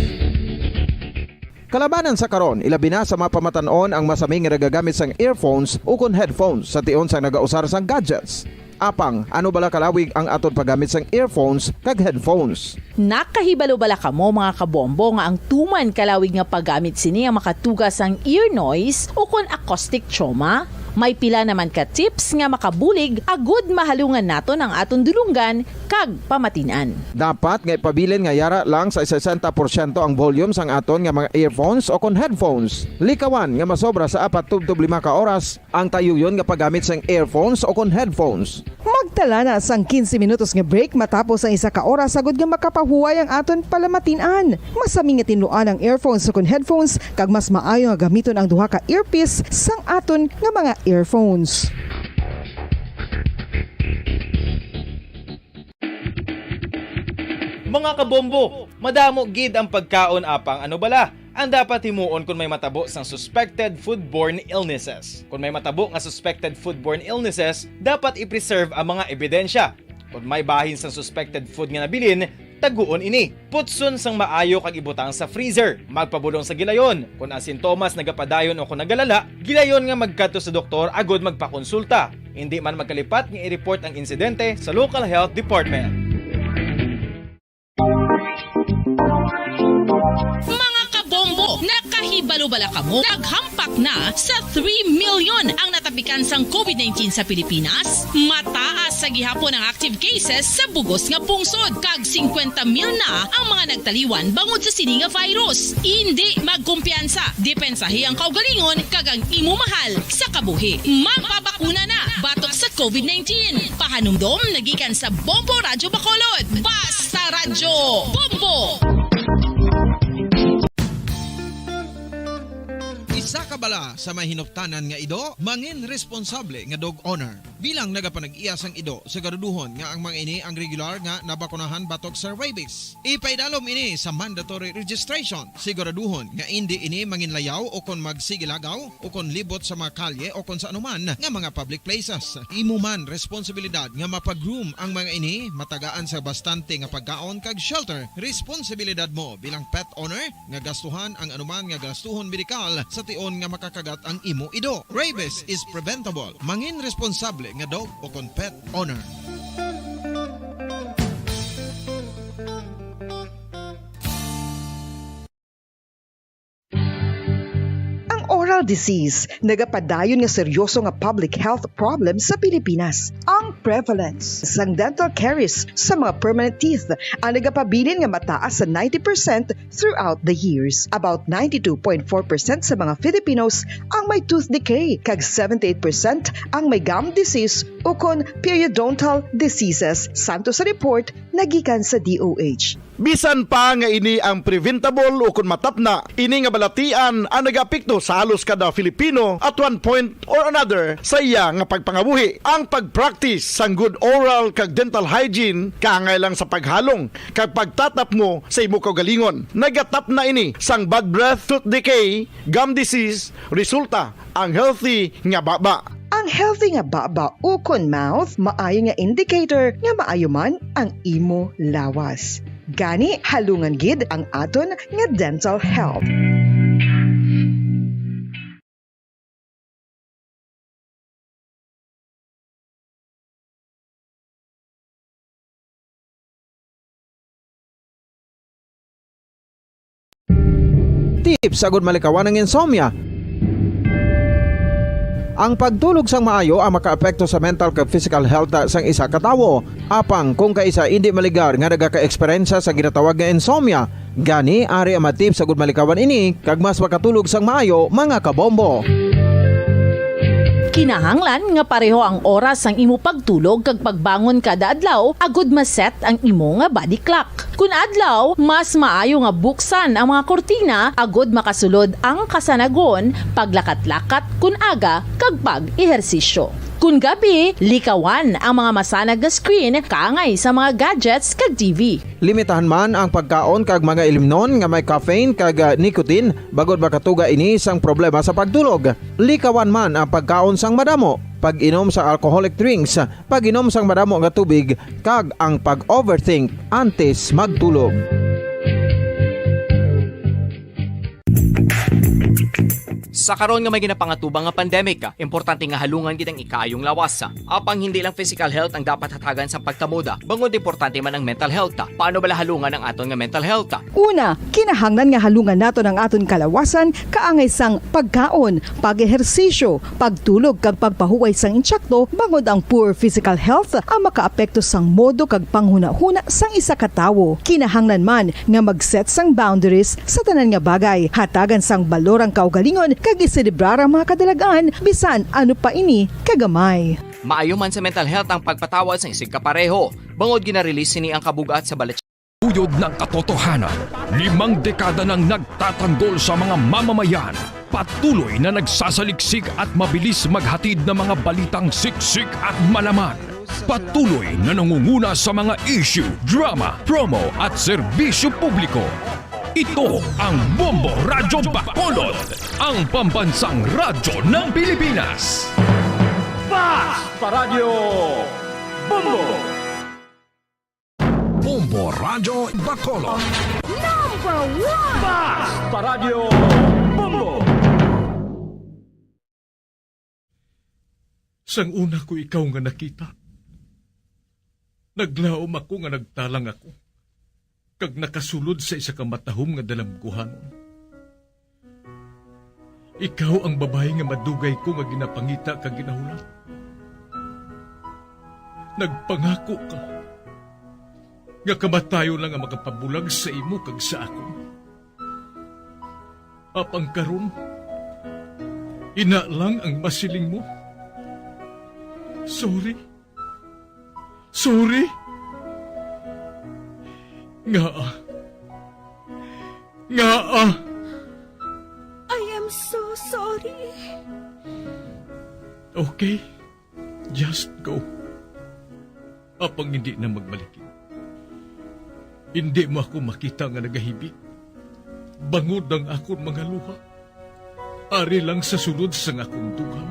Kalabanan sa karon, ilabi na sa mga pamatan-on ang masami nga nagagamit sang earphones o kon headphones sa tion sang nagausar sang gadgets. Apang, ano bala kalawig ang aton paggamit sang earphones kag headphones? Nakahibalo bala kamo, mga kabombo, nga ang tuman kalawig nga paggamit sini ang makatuga sang ear noise o kon acoustic trauma? May pila naman ka tips nga makabulig agud mahalungan naton ang aton dulonggan kag pamatin-an. Dapat nga ipabilin nga yara lang sa sesenta porsyento ang volume sang aton nga mga earphones o kon headphones. Likawan nga masobra sa apat tubtob lima ka oras ang tayuyon nga paggamit sang earphones o kon headphones. Magtala na sang quince minutos nga break matapos ang isa ka oras, agud nga makapahuway ang aton palamatin-an. Masami nga tinluan ang earphones o kon headphones, kag mas maayo nga gamiton ang duha ka earpiece sang aton nga mga earphones. Mga kabombo, madamo gid ang pagkaon, apang ano bala ang dapat himuon kon may matabo sang suspected foodborne illnesses? Kon may matabo nga suspected foodborne illnesses, dapat i-preserve ang mga ebidensya. Kon may bahin sang suspected food nga nabilin, taguon ini. Putson sang maayo kag ibutang sa freezer. Magpabulong sa gilayon. Kon ang sintomas nagapadayon o kon nagalala, gilayon nga magkadto sa doktor agud magpakonsulta. Indi man magkalipat nga i-report ang insidente sa local health department. Mga kabombo, nakahibalo Bala kamo, naghampak na sa three million ang natapikan sang covid nineteen sa Pilipinas. Mataas sa gihapon ang active cases sa bugos nga pungsod, kag singkwenta mil na ang mga nagtaliwan bangod sa sini nga virus. Indi magkumpiyansa, depensahi ang kaugalingon kag ang imo mahal sa kabuhi. Magpabakuna na batok sa covid nineteen. Pahanumdom nagikan sa Bombo Radyo Bacolod. Basta Radyo Bombo! Isa ka bala sa may hinuptanan nga ido, mangin responsable nga dog owner. Bilang nagapanag-iya sang ido, siguraduhon nga ang mga ini ang regular nga nabakunahan batok sa rabies. Ipaidalom ini sa mandatory registration. Siguraduhon nga indi ini manginlayaw o kon magsigilagaw o kon libot sa mga kalye o kon sa anuman nga mga public places. Imo man responsibilidad nga mapag-groom ang mga ini, matagaan sa bastante nga pagkaon kag shelter. Responsibilidad mo bilang pet owner nga gastuhan ang anuman nga gastuhon medikal sa tion nga makakagat ang imo ido. Rabies is preventable. Mangin responsable nga dog o kon pet owner. Ang oral disease nagapadayon nga seryoso nga public health problem sa Pilipinas. Ang prevalence sang dental caries sa mga permanent teeth ang nagapabilin nga mataas sa ninety percent throughout the years. About ninety-two point four percent sa mga Filipinos ang may tooth decay, kag seventy-eight percent ang may gum disease ukon periodontal diseases, santo sa report nagikan sa D O H. Bisan pa nga ini ang preventable ukon matapna, ini nga balatian ang nagaapekto sa halos kada Filipino at one point or another sa iya nga pagpangabuhi. Ang pag-practice sang good oral kag dental hygiene kaangay lang sa paghalong kag pagtatapmo sa imo kaugalingon. Nagatapna ini sang bad breath, tooth decay, gum disease, resulta ang healthy nga baba. Ang healthy nga baba ukon mouth maayo nga indicator nga maayo man ang imo lawas. Gani, halungan gid ang aton nga dental health. Tips agud malikawan ang insomnia. Ang pagtulog sang maayo ang makaapekto sa mental kag physical health sang isa ka tawo. Apang kung kaisa indi maligar nga nagaka-eksperyensya sa ginatawag nga insomnia, gani ari ang mga tips agud malikawan ini kag mas makatulog sang maayo, mga kabombo. Kinahanglan nga pareho ang oras sang imo pagtulog kag pagbangon kada adlaw agud ma-set ang imo nga body clock. Kun adlaw, mas maayo nga buksan ang mga kurtina agud makasulod ang kasanagon, paglakat-lakat kun aga, kag pag-ehersisyo. Kun gabi, likawan ang mga masanag nga screen kaangay sa mga gadgets kag T V. Limitahan man ang pagkaon kag mga ilimnon nga may caffeine kag, ah, nicotine, bangod makatuga ini sang problema sa pagtulog. Likawan man ang pagkaon sang madamo, pag-inom sa alcoholic drinks, pag-inom sang madamo nga tubig, kag ang pag-overthink antes magtulog. Sa karon nga may ginapangatubang nga pandemic, importante nga halungan gid ang ikaayong lawas. Apang hindi lang physical health ang dapat hatagan sa pagtamuda, bangod importante man ang mental health. Paano bala halungan ang aton nga mental health? Una, kinahanglan nga halungan naton ang aton kalawasan kaangay sang pagkaon, pag-ehersisyo, pagtulog kag pagpahuway sang insakto, bangod ang poor physical health ang makaapekto sang modo kag panghunahuna sang isa ka tawo. Kinahanglan man nga mag-set sang boundaries sa tanan nga bagay. Hatagan sang balor ang kaugalingon kag iselebrar ang mga kadalag-an, bisan ano pa ini kagamay. Maayo man sa mental health ang pagpatawad sang isigkapareho, bangod gina-release sini ang kabug-at sa balat. Uyod ng katotohanan, limang dekada nang nagtatanggol sa mga mamamayan. Patuloy na nagsasaliksik at mabilis maghatid ng mga balitang siksik at malaman. Patuloy na nangunguna sa mga issue, drama, promo at serbisyo publiko. Ito ang Bombo Radyo Bacolod, ang pambansang radyo ng Pilipinas. Basta Radyo Bombo! Bombo Radyo Bacolod. Number one! Basta Radyo Bombo! Sang una ko ikaw nga nakita, naglaom ako nga nagtalang ako, kag nakasulod sa isa ka matahom nga dalamguhanon. Ikaw ang babayi nga madugay ko nga ginapangita kag ginahulat. Nagpangako ka nga kamatayon lang ang makapabulag sa imo kag sa akon. Apang karon, ina lang ang masiling mo. Sorry. Sorry. Ngaa? Ngaa? I am so sorry. Okay. Just go. Apang hindi na magbalikid. Hindi mo ako makita nga nagahibik. Bangod ang akon mga luha. Ari lang sa sulod sang akon dughan.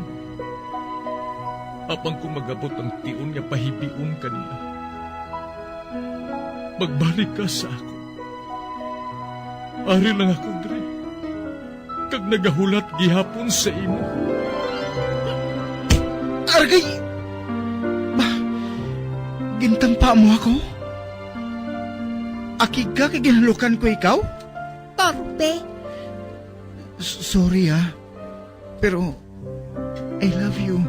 Apang kung mag-abot ang tion nga pahibion ka niya, magbalik ka sa akon. Ari lang ako diri, kag nagahulat gihapon sa imo. Argay! Ba, gintampa mo ako? Akig ka kay ginhalukan ko ikaw? Torpe. S-, sorry, ah. Pero, I love you.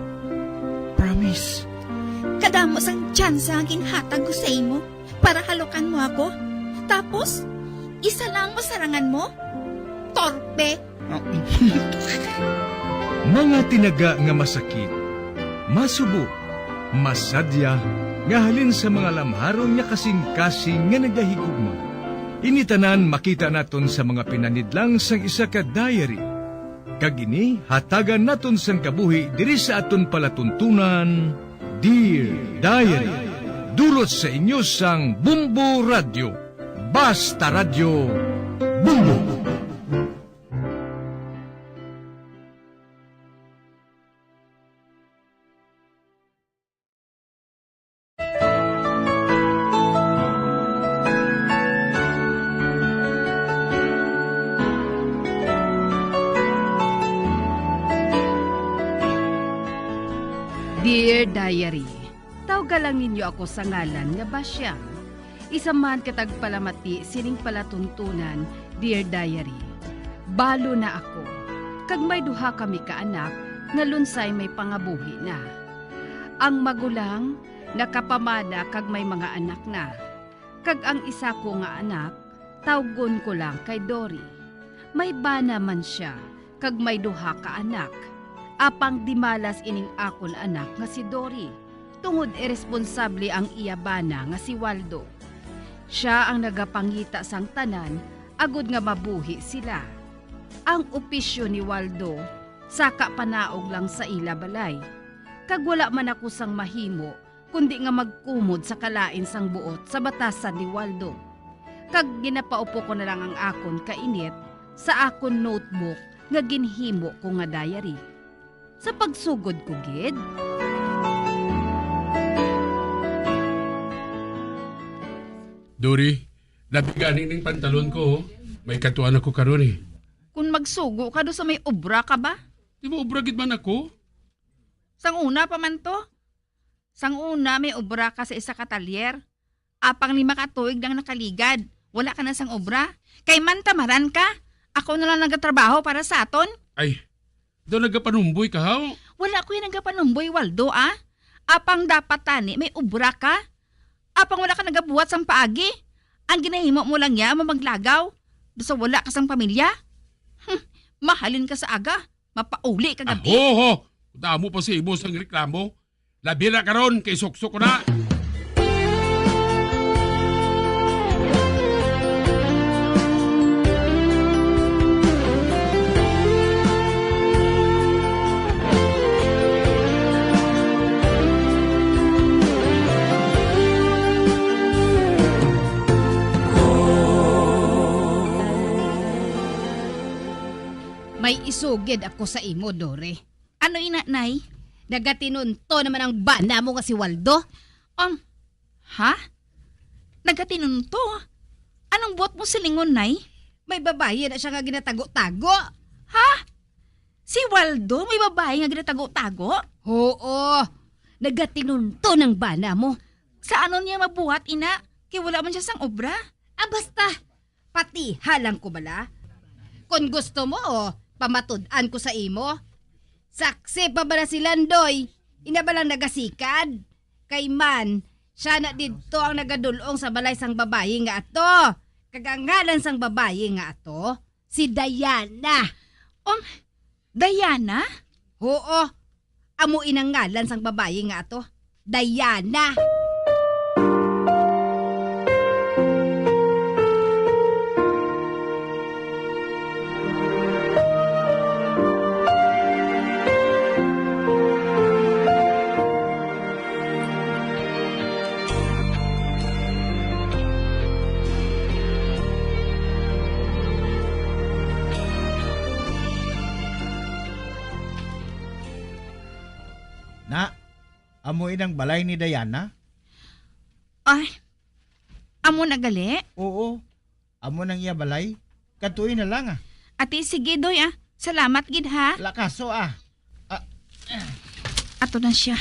Promise. Kadamo sang tsansa ang ginhatag ko sa imo para halukan mo ako. Tapos, isa lang ang masarangan mo? Torpe. Mga tinaga nga masakit, masubo, masadya, nga halin sa mga lamharon nga kasing-kasing nga nagahigugma. Ini tanan makita naton sa mga pinanidlang sang isa ka diary. Kag ini hatagan naton sang kabuhi diri sa aton palatuntunan, Dear Diary. Dulot sa inyo sang Bumbo Radyo. Basta Radyo, Bumbo. Dear Diary, tawga lang ninyo ako sa ngalan nga Basyang. Isa man ka tagpalamati sining palatuntunan, Dear Diary. Balo na ako, kag may duha kami ka anak nga lunsay may pangabuhi na. Ang magulang nakapamana kag may mga anak na, kag ang isa ko nga anak, tawgon ko lang kay Dory. May bana man sia, kag may duha ka anak. Apang dimalas ining akon anak nga si Dory, tungod iresponsable ang iya bana nga si Waldo. Sia ang nagapangita sang tanan agod nga mabuhi sila. Ang opisyo ni Waldo, saka panaog lang sa ila balay. Kag wala man ako sang mahimo kundi nga magkumod sa kalain sang buot sa batasan ni Waldo. Kag ginapaupo ko na lang ang akon kainit sa akon notebook nga ginhimo ko nga diary. Sa pagsugod ko gid. Dory, labi gani ning pantalon ko, oh. May katuan ako karon, eh. Kung magsugo ka do sa may obra ka ba? Di ba obra gid man ako? Sang una pa man to. Sang una, may obra ka sa isa ka talyer. Apang lima ka tuig nang nakaligad, wala ka na sang obra. Kay mantamaran ka, ako na lang nagatrabaho para sa aton. Ay, daw nagapanumboy ka, haw? Wala ko yung nagapanumboy, Waldo, ah. Apang dapat tani may obra ka. Apang wala ka nagabuhat sang paagi. Ang ginahimo mo lang ya, mamaglagaw. Basta wala ka sang pamilya. Hmm, mahalin ka sa aga, mapauli ka gabi. Aho, ho! Damo pa si imo sang reklamo. Labi na karon kay suksok ko na. May isugid ako sa imo, Dore. Ano ina, Nay? Nagatinunto naman ang bana mo nga si Waldo? Um, ha? Nagatinunto? Anong buot mo silingon, Nay? May babayi na siya nga ginatago-tago. Ha? Si Waldo may babayi nga ginatago-tago? Oo. Nagatinunto ng bana mo. Sa ano niya mabuhat, ina? Kay wala man siya sang obra. Ah, basta. Patiha lang ko bala. Kon gusto mo, oh, Pamatud-an ko sa imo. Saksi pa bala si Landoy, ina bala nagasikad. Kay man, sia na didto ang nagadul-ong sa balay sang babayi nga ato. Kag ang ngalan sang babayi nga ato, si Diana. Um, Diana? Huo, amo inang ngalan sang babayi nga ato, Diana. Na, amo inang balay ni Diana? Ay, amo na gali? Oo, amo nang iya balay. Katuy na lang, ah. Ati, sige, Doy, ah. Salamat gid, ha? Lakaso, ah. Ah. Ato na siya.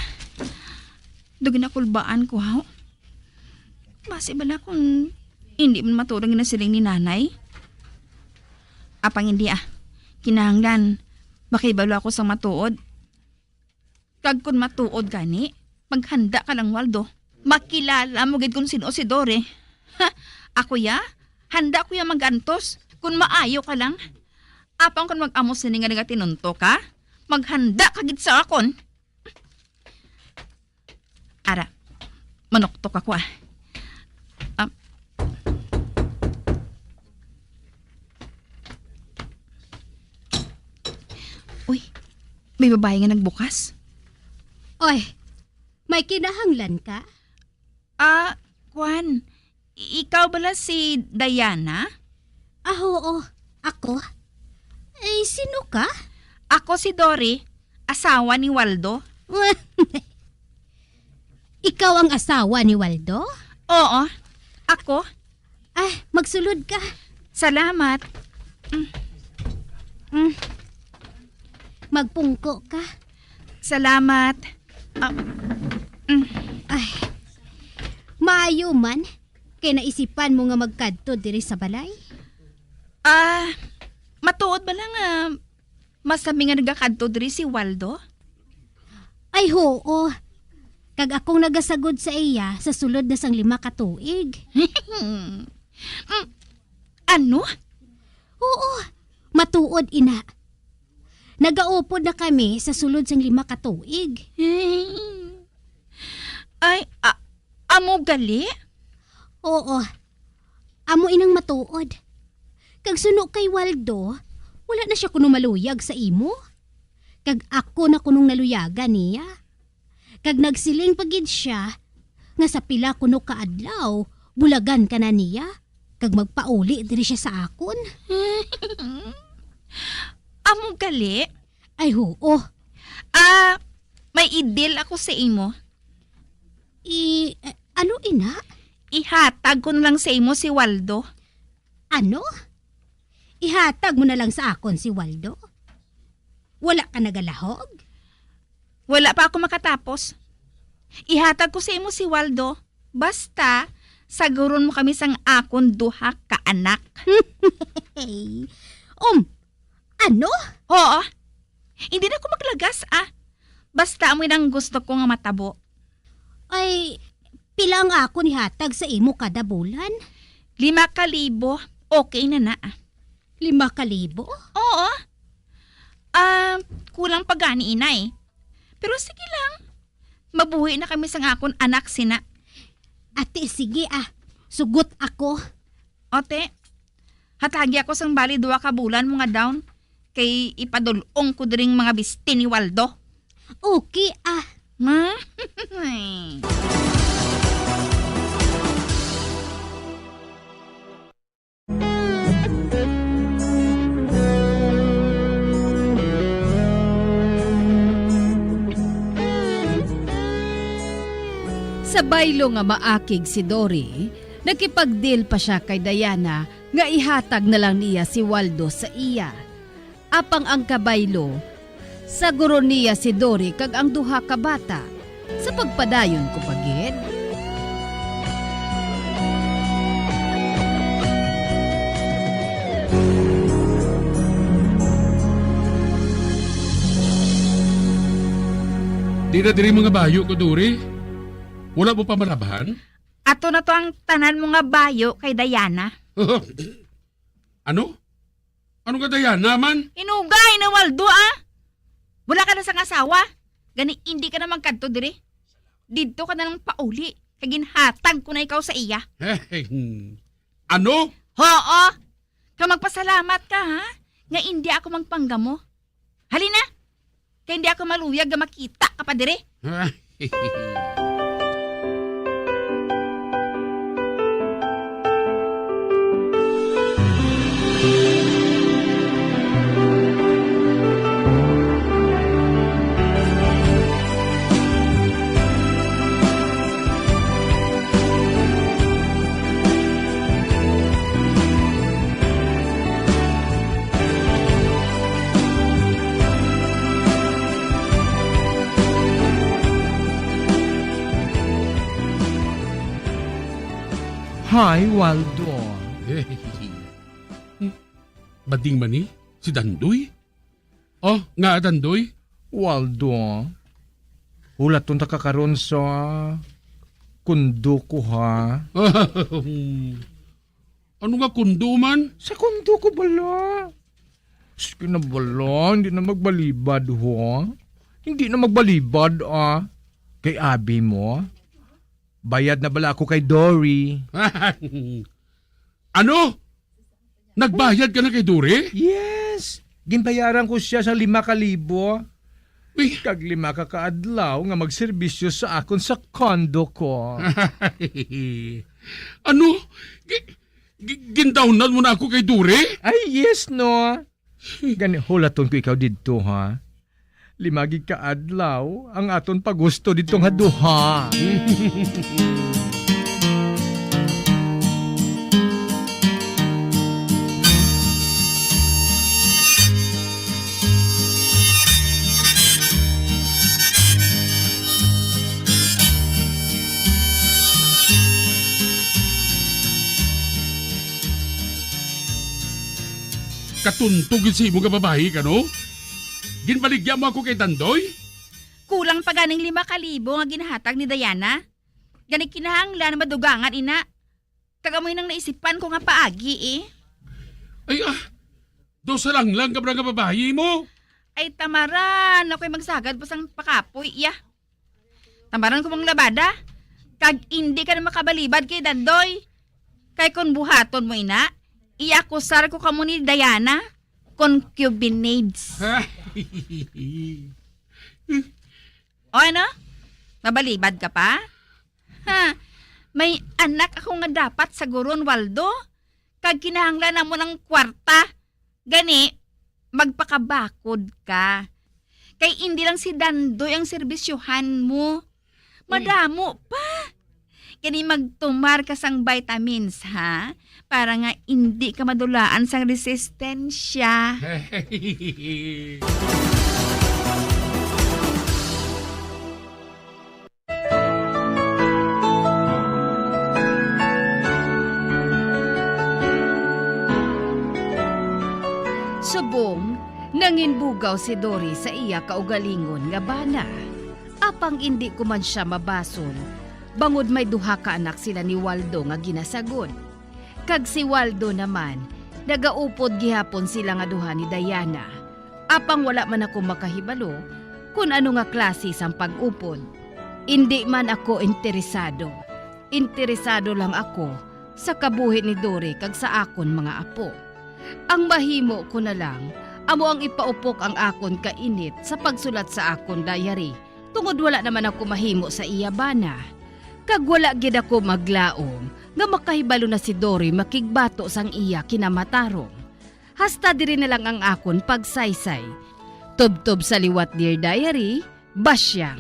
Dugi na kulbaan ko, ha? Basi bala kung hindi man matuod ang ginasiling ni Nanay? Apang hindi, ah. Kinahanglan, makahibalo ako sang matuod. Kag kon matuod gani, maghanda ka lang, Waldo. Makilala mo gid kon sin-o si Dory. Ha, ako ya? Handa ko ya mag-antos, kon maayo ka lang. Apang kon mag-amo sini nga nagatinunto ka, maghanda ka gid sa akon. Ara, manuktok ako, ah. Ah. Uy, may babayi nga nagbukas. Oy, may kinahanglan ka? Ah, kwan, i-, ikaw bala si Diana? Ah, oo, ako. Eh, sino ka? Ako si Dory, asawa ni Waldo. Ikaw ang asawa ni Waldo? Oo, ako. Ah, magsulod ka. Salamat. Mm. Mm. Magpungko ka. Salamat. Ah, mm. Ay. Maayo man, kay naisipan mo nga magkadto diri sa balay. Ah, matuod bala nga mas kami nga nagakadto diri si Waldo? Ay, huo. Kag akong nagasagod sa iya sa sulod na sang lima ka tuig. Mm, ano? Huo, matuod ina. Nagaupod na kami sa sulod sang lima ka tuig. Ay, a-, amo gali? Oo. Amo inang matuod. Kag suno kay Waldo, wala na sia kuno maluyag sa imo. Kag ako na kunong naluyagan niya. Kag nagsiling pa gid sia nga sa pila kuno ka adlaw, bulagan ka na niya, kag magpauli diri sia sa akon. Amo gali? Ay, huo. Ah, may i-deal ako sa imo. I-, eh, ano ina? Ihatag ko na lang sa imo si Waldo. Ano? Ihatag mo na lang sa akon si Waldo? Wala ka nagalahog? Wala pa ako makatapos. Ihatag ko sa imo si Waldo, basta saguron mo kami sang akon duha ka anak. Um, ano? Oo. Hindi na ako maglagas, ah. Basta amo nang gusto ko nga matabo. Ay, pila ang akon ihatag sa imo kada bulan? Lima ka libo. Okay na na, ah. Lima ka libo? Oo. Ah, kulang pa gani, inay. Pero sige lang. Mabuhi na kami sang akon anak sina. Ate, sige, ah. Sugot ako. Ote, hatagi ako sang bali duha ka bulan mo nga down, kay ipadul-ong ko diring mga bisti ni Waldo. Okay, ah. Ma? Sa baylo nga maakig si Dory, nagkipagdeal pa sia kay Diana nga ihatag na lang niya si Waldo sa iya. Apang ang kabaylo, saguron niya si Dory kag ang duha ka bata. Sa pagpadayon ko pa gid. Di na diri mga bayo ko, Dori. Wala mo pa malabhan? Ato na to ang tanan mo nga bayo kay Diana. Ano? Ano nga Diana man? Inugay na, Waldo, ah! Wala ka na sang asawa. Gani, hindi ka na magkadto diri. Didto ka na lang pauli, kay ginhatag ko na ikaw sa iya. Ano? Oo! Kag magpasalamat ka, ha? Nga indi ako magpanggamo. Halina! Kay hindi ako maluyag nga makita ka pa diri. Hi, Waldo. Bading man ni si Dandoy? Oh, nga, Dandoy? Waldo, hulaton ta ka karon sa kundo ko, ha? Ano nga kundo man? Sa kundo ko bala. Sige na bala, hindi na magbalibad, ho. Hindi na magbalibad, ah. Kay abi mo, bayad na bala ako kay Dory. Ano? Nagbayad ka na kay Dory? Yes. Ginbayaran ko siya sa lima ka libo. Uy. Kag lima ka kaadlaw nga magserbisyo sa akon sa condo ko. Ano? Gi-, gi-, gindawnan mo na ako kay Dory? Ay, yes, no. Gani, hulaton ko ikaw didto, ha? Lima gid ka adlaw ang aton pagusto didto nga duha. Katunto gid sa imo nga babayi ka, no? Ginbaligya mo ako kay Dandoy? Kulang pa ganing lima ka libo nga ginhatag ni Diana. Gani kinahanglan madugangan ina. Kag amo nang naisipan ko nga paagi, eh. Ay, ah, daw sa lang lang ka ba nga babayi mo? Ay, tamaran, ako'y magsagad pa sang pakapoy, iya. Tamaran ko mang labada, kag indi ka na makabalibad kay Dandoy. Kay kon buhaton mo ina, iakusar ko kamo ni Diana, concubinage. O ano? Mabalibad ka pa? Ha, may anak ako nga dapat saguron, Waldo. Kag kinahanglan namo ng kwarta. Gani, magpakabakod ka. Kay indi lang si Dandoy ang serbisyohan mo. Uy. Madamo pa. Gani, magtumar ka sang vitamins, ha? Para nga indi ka madulaan sang resistensya. Subong, nanginbugaw si Dory sa iya kaugalingon nga bana. Apang indi ko man sia mabasol, bangod may duha ka anak sila ni Waldo nga ginasagod. Kag si Waldo naman, nagaupod gihapon sila nga duha ni Diana. Apang wala man ako makahibalo kon ano nga klase sang pag-upod. Indi man ako interesado. Interesado lang ako sa kabuhi ni Dory kag sa akon mga apo. Ang mahimo ko na lang amo ang ipaupok ang akon kainit sa pagsulat sa akon diary, tungod wala naman ako mahimo sa iya bana. Kag wala gid ako maglaom nga makahibalo na si Dory makigbato sang iya kinamatarong. Hasta diri na lang ang akon pagsaysay. Tubtob sa liwat, Dear Diary, Basyang.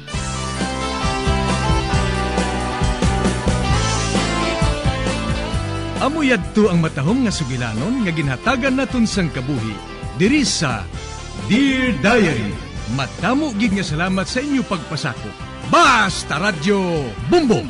Amo yadto ang matahom nga sugilanon nga ginhatagan naton sang kabuhi diri sa Dear Diary. Madamo gid nga salamat sa inyo pagpasakop. Basta Radyo Bumbong!